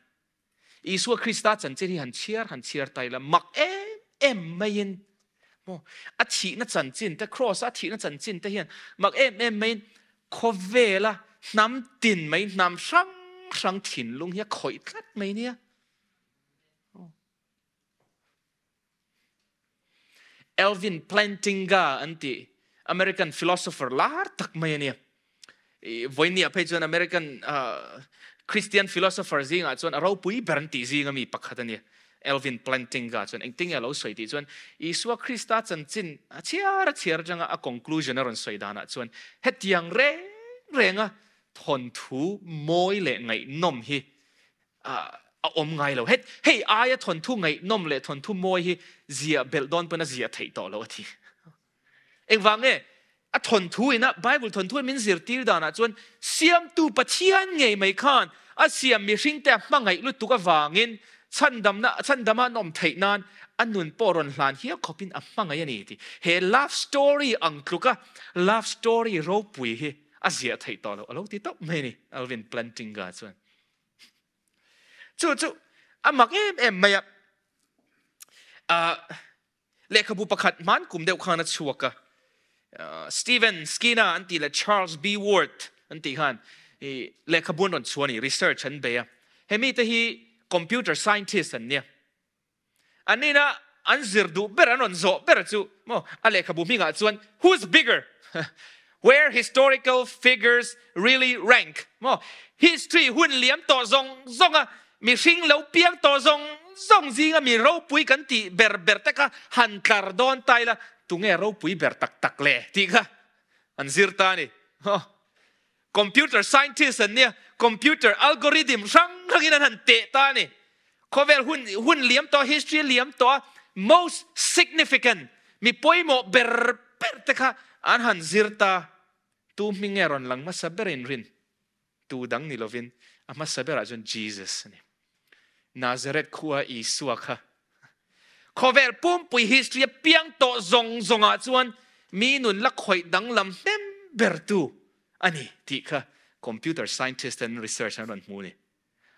Isua Krista chanchin hi han chhiar han chhiar ta ila mak em em maiin maw a thihna chanchin te cross a thihna chanchin te hian mak em em maiin khawvela hnam tin mai hnam hrang hrang thinlung hi a khawih tlat mai nia. Alvin Plantinga an ti American philosopher lar tak mai a nia. Vawinia phei chuan American Christian philosopher zingah chuan a ropui ber an tih zinga mi pakhat a nia. Alvin Plantinga chuan engtin nge a lo sawi tih chuan Isua Krista chanchin a chhiar a chhiar atanga a conclusion a rawn sawi danah chuan hetiang reng renga thawnthu mawi leh ngaihnawm hi a awm ngai lo. Het, hei aia thawnthu ngaihnawm leh thawnthu mawi hi ziah belh dawn pawn a ziah theih tawh lo a ti. Engvang nge? A thawnthu ina Bible thawnthu min zirtir danah chuan siamtu Pathian ngei mai khan a siam mihringte a hmangaih lutuk avangin chhandamna chhandama an awm theih nan a nun pawh rawn hlan hial khawpin a hmangaih a ni ti. He love story ang tluka love story ropui hi a ziah theih tawh lo a lo ti tawp mai a ni Alvin Plantinga chuan. Chu chu a mak em em mai a. Lehkhabu pakhat hman kum deuh khan a chhuak a. Stephen Skinner an tih leh Charles B. Ward an tih khan lehkhabu an rawn chhuah a ni, research an bei a. Hemi te hi computer scientist an nia. An ina an zir duh ber, an rawn zawh ber chu maw a lehkhabu hmingah chuan Who's bigger? Where historical figures really rank maw history hun liam tawh zawng zawng a mihring lo piang tawh zawng zawng zinga mi ropui kan tih ber ber te kha han tlar dawn ta ila tunge ropui ber tak tak le tih kha an zir ta a ni. Computer scientist an nia, computer algorithm hrang hrangin an han teh ta a ni. Khawvel hun hun liam tawh, history liam tawh a most significant, mi pawimawh ber ber te kha an han zir ta. Tu hming nge rawn lang hmasa ber in rin? Tu dang ni lovin a hmasa berah chuan Jesus a ni. Nazareth khua Isua kha Khawvel pumpui history a piang tawh zawng zawngah chuan mi nun la khawih danglam hnem bertu a ni tih kha computer scientist ten research an rawn hmu a ni.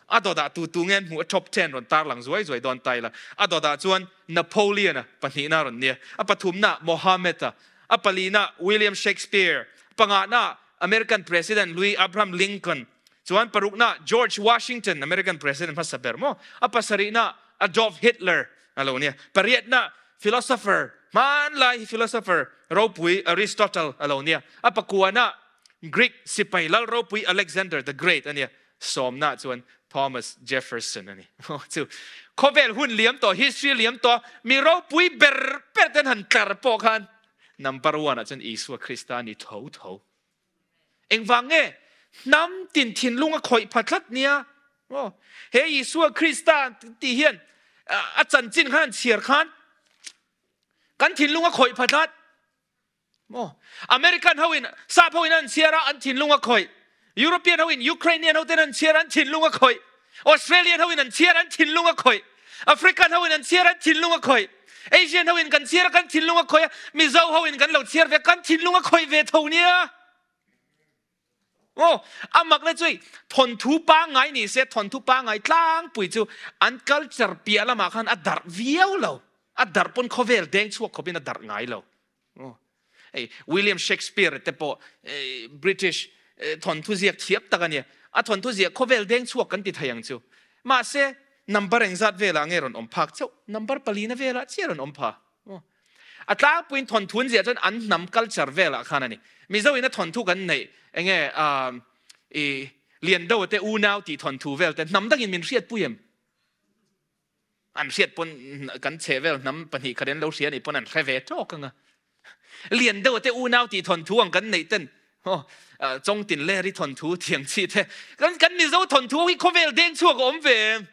A dawtah tu tu nge an hmuh a top ten rawn tarlang zuai zuai dawn ta ila. A dawtah chuan Napoleon-a pahnihna a rawn nia, a pathumna Mohammed-a, a palina William Shakespeare, pangahna American President Louis Abraham Lincoln, Chuan parukna George Washington, American President hmasa ber maw? A pasarihna Adolf Hitler a lo nia. Pariatna philosopher, hmanlai hi philosopher ropui Aristotle a lo nia. A pakuana Greek sipai lal ropui Alexander the Great a nia. Sawmna chuan Thomas Jefferson a ni. Chu khawvel hun liam tawh, history liam tawh, mi ropui ber ber ten han tlar pawh khan number one ah chuan Isua Krista a ni tho tho. Engvang nge? Hnam tin thinlung a khawih pha tlat nia. Aw, he Isua Krista tih hian a chanchin khan an chhiar khan kan thinlung a khawih pha tlat. Maw? American ho in sap ho in an chhiar a, an thinlung a khawih. European ho in Ukrainian ho ten an chhiar a, an thinlung a khawih. Australian ho in an chhiar a, an thinlung a khawih. African ho in an chhiar a, an thinlung a khawih. Asian ho in kan chhiar a, kan thinlung a khawih a, Mizo ho in kan lo chhiar ve, kan thinlung a khawih ve tho nia. Aw, a mak le chui, thawnthu pangngai ni se, thawnthu pangngai tlangpui chu an culture piah lamah khan a darh viau lo. A darh pawn khawvel deng chhuak khawpin a darh ngai lo. Aw, hei William Shakespeare te pawh British thawnthu ziak thiam tak a nia. A thawnthu ziak khawvel deng chhuak kan ti thei ang chu. Mahse, number engzat velah nge rawn awm phak chauh? Number palina velah chiah rawn awm pha. A tlangpuiin thawnthu an ziah chuan an hnam culture velah khan a ni. Mizo in a thawnthu kan neih enge i Liando te unau tih thawnthu vel te hnam dangin min hriatpui em? An hriat pawn kan chhe vel hnam pahnih khat an lo hria anih pawn an hre ve tawk ang a. Lian deuh te unau tih thawnthu ang kan neih ten aw Chawngtin Leri thawnthu thiang chi te kan kan Mizo thawnthu hi khawvel deng chhuak a awm ve em?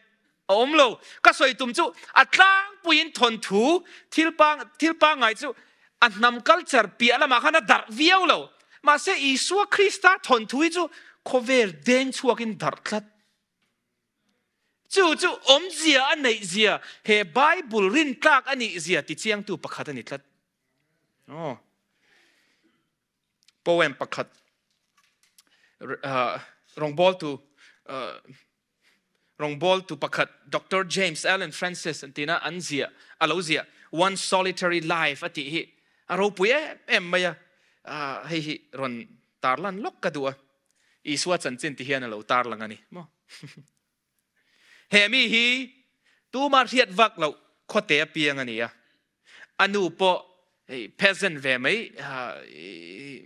A awm lo. Ka sawi tum chu a tlangpuiin thawnthu thil pang thil pangngai chu a hnam culture piah lamah khan a darh viau lo. Mahse Isua Krista thawnthu hi chu khawvel deng chhuakin darh tlat. Chu chu awmzia a neih zia, he Bible rintlak a nih zia tichiangtu pakhat a ni tlat. Aw. Poem pakhat rawngbawltu rawngbawltu pakhat Doctor James Allen Francis an tina an zia a lo zia One Solitary Life a tih hi a ropui em em mai a hei hi rawn tarlan lawk ka duh a. Isua chanchin ti hian a lo tarlang a ni maw? He mi hi tuma hriat vak loh khawte a piang a ni a. A nu pawh hei peasant ve mai,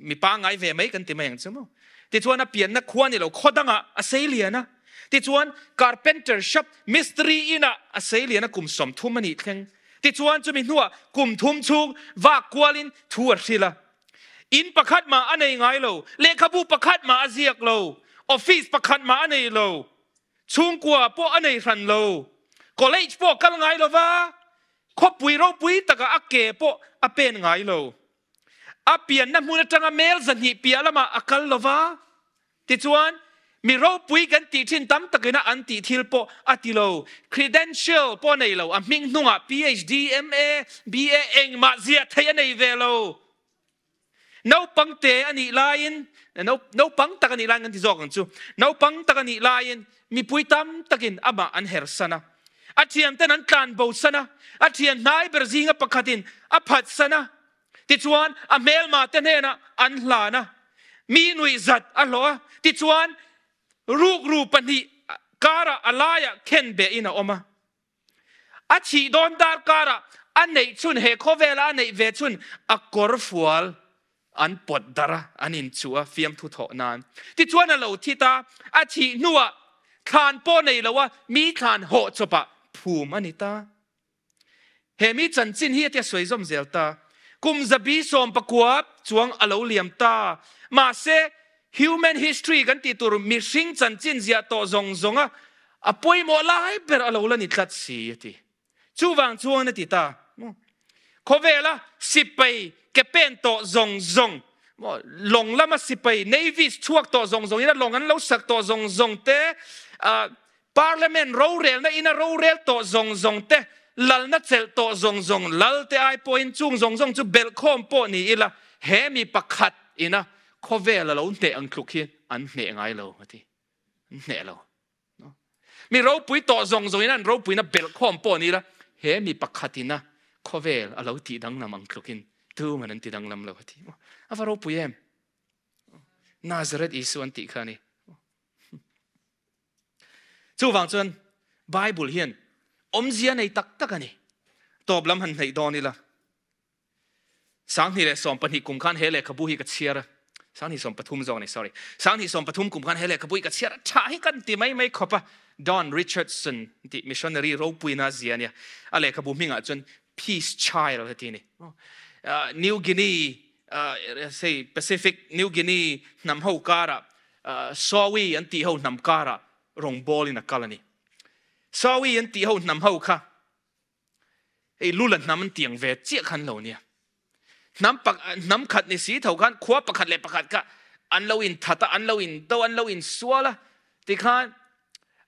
mi pangngai ve mai kan ti mai ang chu maw? Tichuan a pianna khua ni lo khaw dangah a sei lian a. Tichuan carpenter shop mistri inah a sei lian a kum 30 a nih thleng. Tichuan chumi hnuah kum thum chhung vak kualin thu a hrilh a. In pakhat mah a nei ngai lo, lehkhabu pakhat mah a ziak lo, office pakhat mah a nei lo, chhungkua pawh a nei hran lo, college pawh a kal ngai lo va, khawpui ropui takah a ke pawh a pen ngai lo. A pianna hmun atanga mel 200 piah lamah a kal lo va, Tichuan, mi ropui kan tih thin tam takina an tih thil pawh a ti lo. Credential pawh a nei lo. A hming hnungah PhD, MA, BA engmah ziah theih a nei ve lo. Naupang te a nih laiin, naupang tak a nih laiin kan ti zawk ang chu, naupang tak a nih laiin mipui tam takin amah an hersan a. A thianten an tlanbosan a, a thian hnai ber zinga pakhatin a phatsan a. Tichuan, a hmelmate hnenah an hlan a, mi nuihzat a hlawh a. Tichuan, rukru pahnih karah a laiah khenbehin a awm a. A thih dawn darkarah a neih chhun, he khawvela a neih ve chhun a kawrfual an pawt darh a, an inchuh a, fiamthu thawh nan. Tichuan a lo thi ta, a thih hnuah thlan pawh nei lo a, mi thlan hawh chawpah phum a ni ta. He mi chanchin hi a tia sawi zawm zel ta. Kum 119 chuang a lo liam ta. Mahse, human history kan tih tur mihring chanchin ziah tawh zawng zawng a, a pawimawh lai ber a lo la ni tlat si a ti. Chuvang chuan a ti ta. Khawvela sipai ke pen tawh zawng zawng, lawng lama sipai navies chhuak tawh zawng zawng ina lawng an lo sak tawh zawng zawng te, Parliament rorelna ina rorel tawh zawng zawng te, lalna chelh tawh zawng zawng, lal te ai pawhin chung zawng zawng chu belhkhawm pawh ni ila, he mi pakhat ina khawvel a lo hneh ang tluk hi an hneh ngai lo a ti. An hneh lo. Mi ropui tawh zawng zawng ina an ropuina belhkhawm pawh ni ila, he mi pakhat ina khawvel a lo tih danglam ang tlukin tuman an ti danglam lo a ti. A va ropui em? Nazareth Isu an tih kha a ni. Chuvang chuan Bible hian awmzia nei tak tak a ni. Tawp lam han hnaih dawn ila. 2012 kum khan he lehkhabu hi ka chhiar a. 2013 zawk a ni, sorry. 2013 kum khan he lehkhabu hi ka chhiar a, tha hi kan ti mai mai khawp a. Don Richardson tih missionary ropuina zia a nia. A lehkhabu hmingah chuan Peace Child a ti a ni. New Guinea, say Pacific New Guinea hnam ho karah Sawi an tih ho hnam karah rawngbawlin a kal a ni. Sawi an tih ho hnam ho kha hei lula hnam an tiang ve chiah khan lo nia. Hnam pak hnam khat ni si tho khan khua pakhat leh pakhat kha an lo in that a, an lo in do, an lo in sual a, tikhan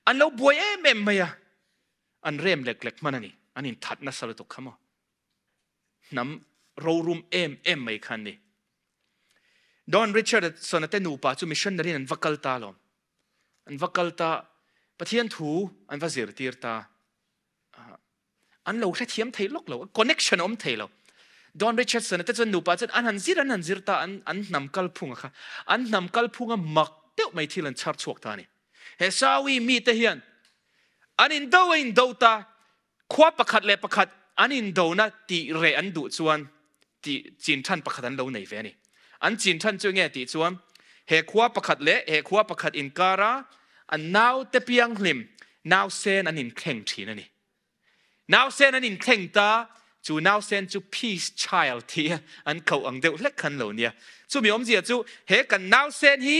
an lo buai em em mai a. An rem lek lek hman a ni. An in that nasa lutuk kha maw. Hnam rorum em em mai kha an ni. Don Richardson-a te nupa chu missionary in an va kal ta alawm. An va kal ta, Pathian thu an va zirtir ta. An lo hrethiam thei lawk lo, connection a awm thei lo. Don Richardson-a te chuan nupa chuan an han zir an han zir ta, an, an hnam kalphunga kha. An hnam kalphunga mak deuh mai thil an chhar chhuak ta a ni. He Sawi mite hian an indo a indo ta, khua pakhat leh pakhat an indona tih reh an duh chuan. Tih chin than pakhat an lo nei ve a ni. An chin than chu enge tih chuan he khua pakhat leh he khua pakhat inkara an naute pianghlim nausen an inthleng thin a ni. Nausen an inthleng ta, chu nausen chu peace child tih an koh ang deuh hlek khan lo nia. Chumi awmzia chu he kan nausen hi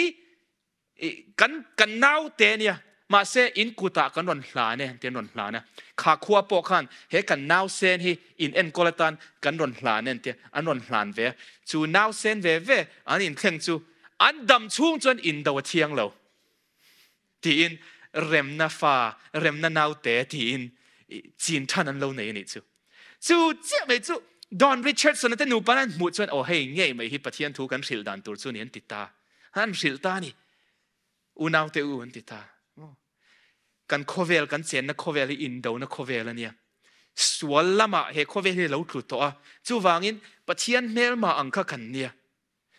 kan kan naute nia mahse in kutah kan rawn hlan e an ti an rawn hlan a kha khua pawh khan he kan nausen hi in enkawl atan kan rawn hlan e an tia an rawn hlan ve a chu nausen ve ve an inthleng chu an dam chhung chuan indo a thiang lo tiin remna fa remna naute tiin chin than an lo nei a nih chu chu chiah mai chu Don Richardson a te nupa an hmuh chuan aw hei ngei mai hi Pathian thu kan hrilh dan tur chu ni an ti ta An hrilh ta a ni. Unaute u an ti ta. Kan khawvel, kan chenna khawvel hi indona khawvel a nia. Sual lamah he khawvel hi lo tlu tawh a. Chuvangin Pathian hmelma ang kha kan nia.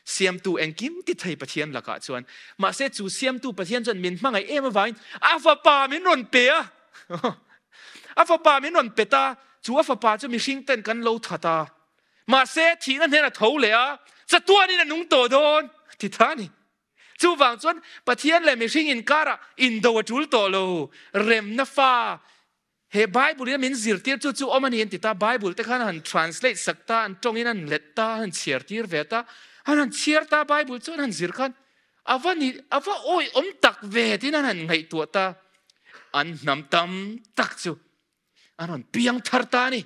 Siamtu engkim ti thei Pathian lakah chuan. Mahse chu siamtu Pathian chuan min hmangaih em avangin a fapa min rawn pe a. A fapa min rawn pe ta. Chu a fapa chu mihring ten kan lo that a. Mahse, thihna hnen a tho leh a, chatuanin a nung tawh dawn, ti ta a ni. Chuvang chuan Pathian leh mihring inkarah indo a tul tawh lo, remna fa he Bible in a min zirtir chu chu awm a ni an ti ta. Bible te khan han translate sak ta, an tawngin an let ta, an han chhiar tir ve ta, an han chhiar ta Bible chu an han zir khan a va ni, a va awihawm tak ve tiin an han ngaihtuah ta. An hnam tam tak chu an rawn piang thar ta a ni.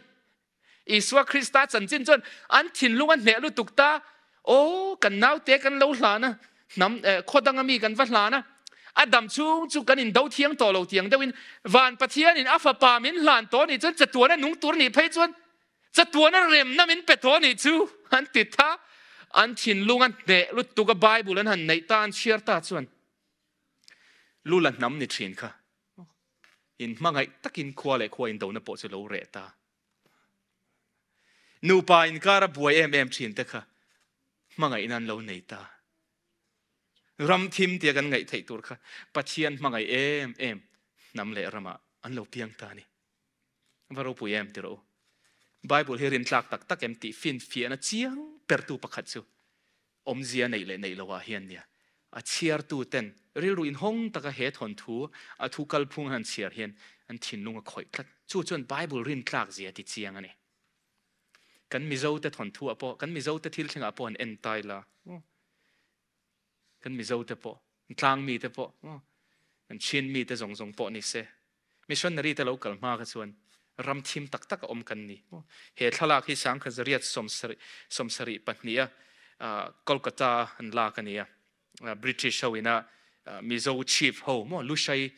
Isua Krista chanchin chuan an thinlung a hneh lutuk ta, Aw, kan naute kan lo hlan a, hnam eh, khaw danga mi kan va hlan a, a dam chhung chu kan indo thiang tawh lo tiang deuhin van Pathianin a fapa min hlan tawh nih chuan chatuana nung tur nih phei chuan chatuana remna min pe tawh nih chu an ti tha. An thinlung a hneh lutuk a, Bible an han neih ta, an chhiar ta chuan lula hnam ni thin kha in hmangaih takin khua leh khua indona pawh chu lo reh ta. Nupa inkara buai em em thin te kha hmangaihna an lo nei ta. Ram thim tia kan ngaih theih tur kha Pathian hmangaih em em hnam leh ramah an lo piang ta a ni. Va ropui em ti rawh u. Bible hi rintlak tak tak em tih finfiahna chiang pertu pakhat chu awmzia neih leh neih loah hian nia a chhiartu ten rilru inhawng taka he thawnthu a thu kalphung an han chhiar hian an thinlung a khawih tlat. Chu chuan Bible rintlak zia ti chiang a ni. Kan Mizo te thawnthu ah pawh, kan Mizo te thil thlengah pawh an en tai la. Kan Mizo te pawh, tlang mi te pawh, kan Chin mi te zawng zawng pawh ni se. Missionary te lo kal hma kha chuan ram thim tak tak a awm kan ni. He thlalak hi sangkhat zariat sawmsarih pahniha Kolkata a an lak a ni a. British ho ina Mizo chief ho maw Lushai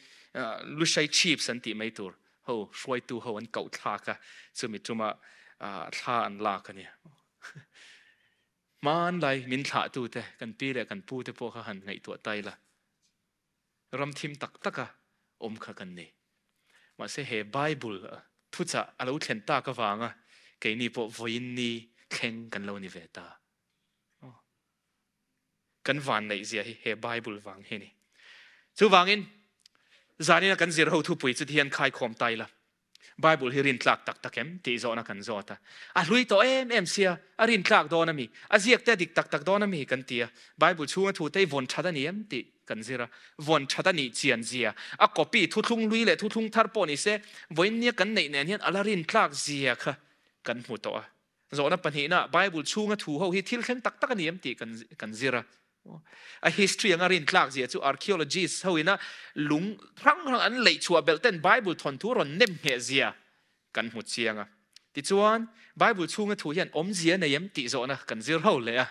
Lushai chiefs an tih mai tur ho hruaitu ho an koh thlak a, chumi tuma thla an lak a ni. Hmanlai min thlahtute kan pi leh kan pute pawh kha han ngaihtuah ta ila. Ram thim tak taka awm kha kan ni. Mahse he Bible thuchah a lo thlen tak avanga keini pawh vawiin ni thleng kan lo ni ve ta. Kan van neih zia hi he Bible vang hi ni. Chuvangin zanina kan zir ho thupui chu hian khaikhawm ta ila. Bible hi rintlak tak tak em tih zawhna kan zawt a. A hlui tawh em em sia, a rintlak dawn a mi? A ziak te a dik tak tak dawn a mi? Kan ti a. Bible chhunga thu te hi vawn that a ni em tih kan zir a. Vawn that a nih chian zia, a copy thuthlung hlui leh thuthlung thar pawh ni se, vawiinnia kan neih nen hian a la rintlak zia kha kan hmu tawh a. Zawhna pahnihna, Bible chhunga thu ho hi thil thleng tak tak a ni em tih kan kan zir a. A history anga rintlak zia chu archaeologists ho ina lung hrang hrang an leih chhuah belh ten Bible thawnthu rawn nem ngheh zia kan hmu chiang a. Tichuan, Bible chhunga thu hian awmzia nei em tih zawhna kan zir ho leh a.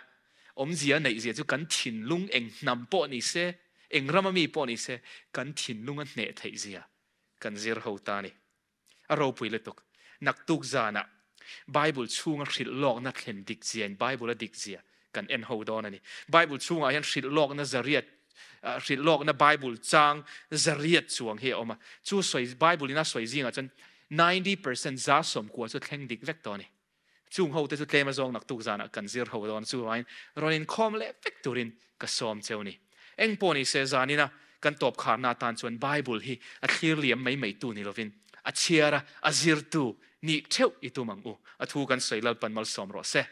Awmzia neih zia chu kan thinlung eng hnam pawh ni se, eng rama mi pawh ni se, kan thinlung a hneh theih zia kan zir ho ta a ni. A ropui lutuk. Naktuk zanah Bible chhunga hrilh lawkna thlen dik zia in Bible a dik zia kan en ho dawn a ni. Bible chhungah hian hrilh lawkna zariat hrilh lawkna Bible chang zariat chuang hi a awm a. Chu sawi Bible in a sawi zingah chuan 90% za sawmkua chu thleng dik vek tawh a ni. Chung ho te chu tlem azawng naktuk zanah kan zir ho dawn chuvangin rawn inkhawm leh vek turin ka sawm cheu ni. Eng pawh ni se zanina kan tawp kharna atan chuan Bible hi a thlir liam mai mai tu ni lovin a chhiar a, a zirtu nih theuh i tum ang u. A thu kan sawi Lalpan malsawm rawh se.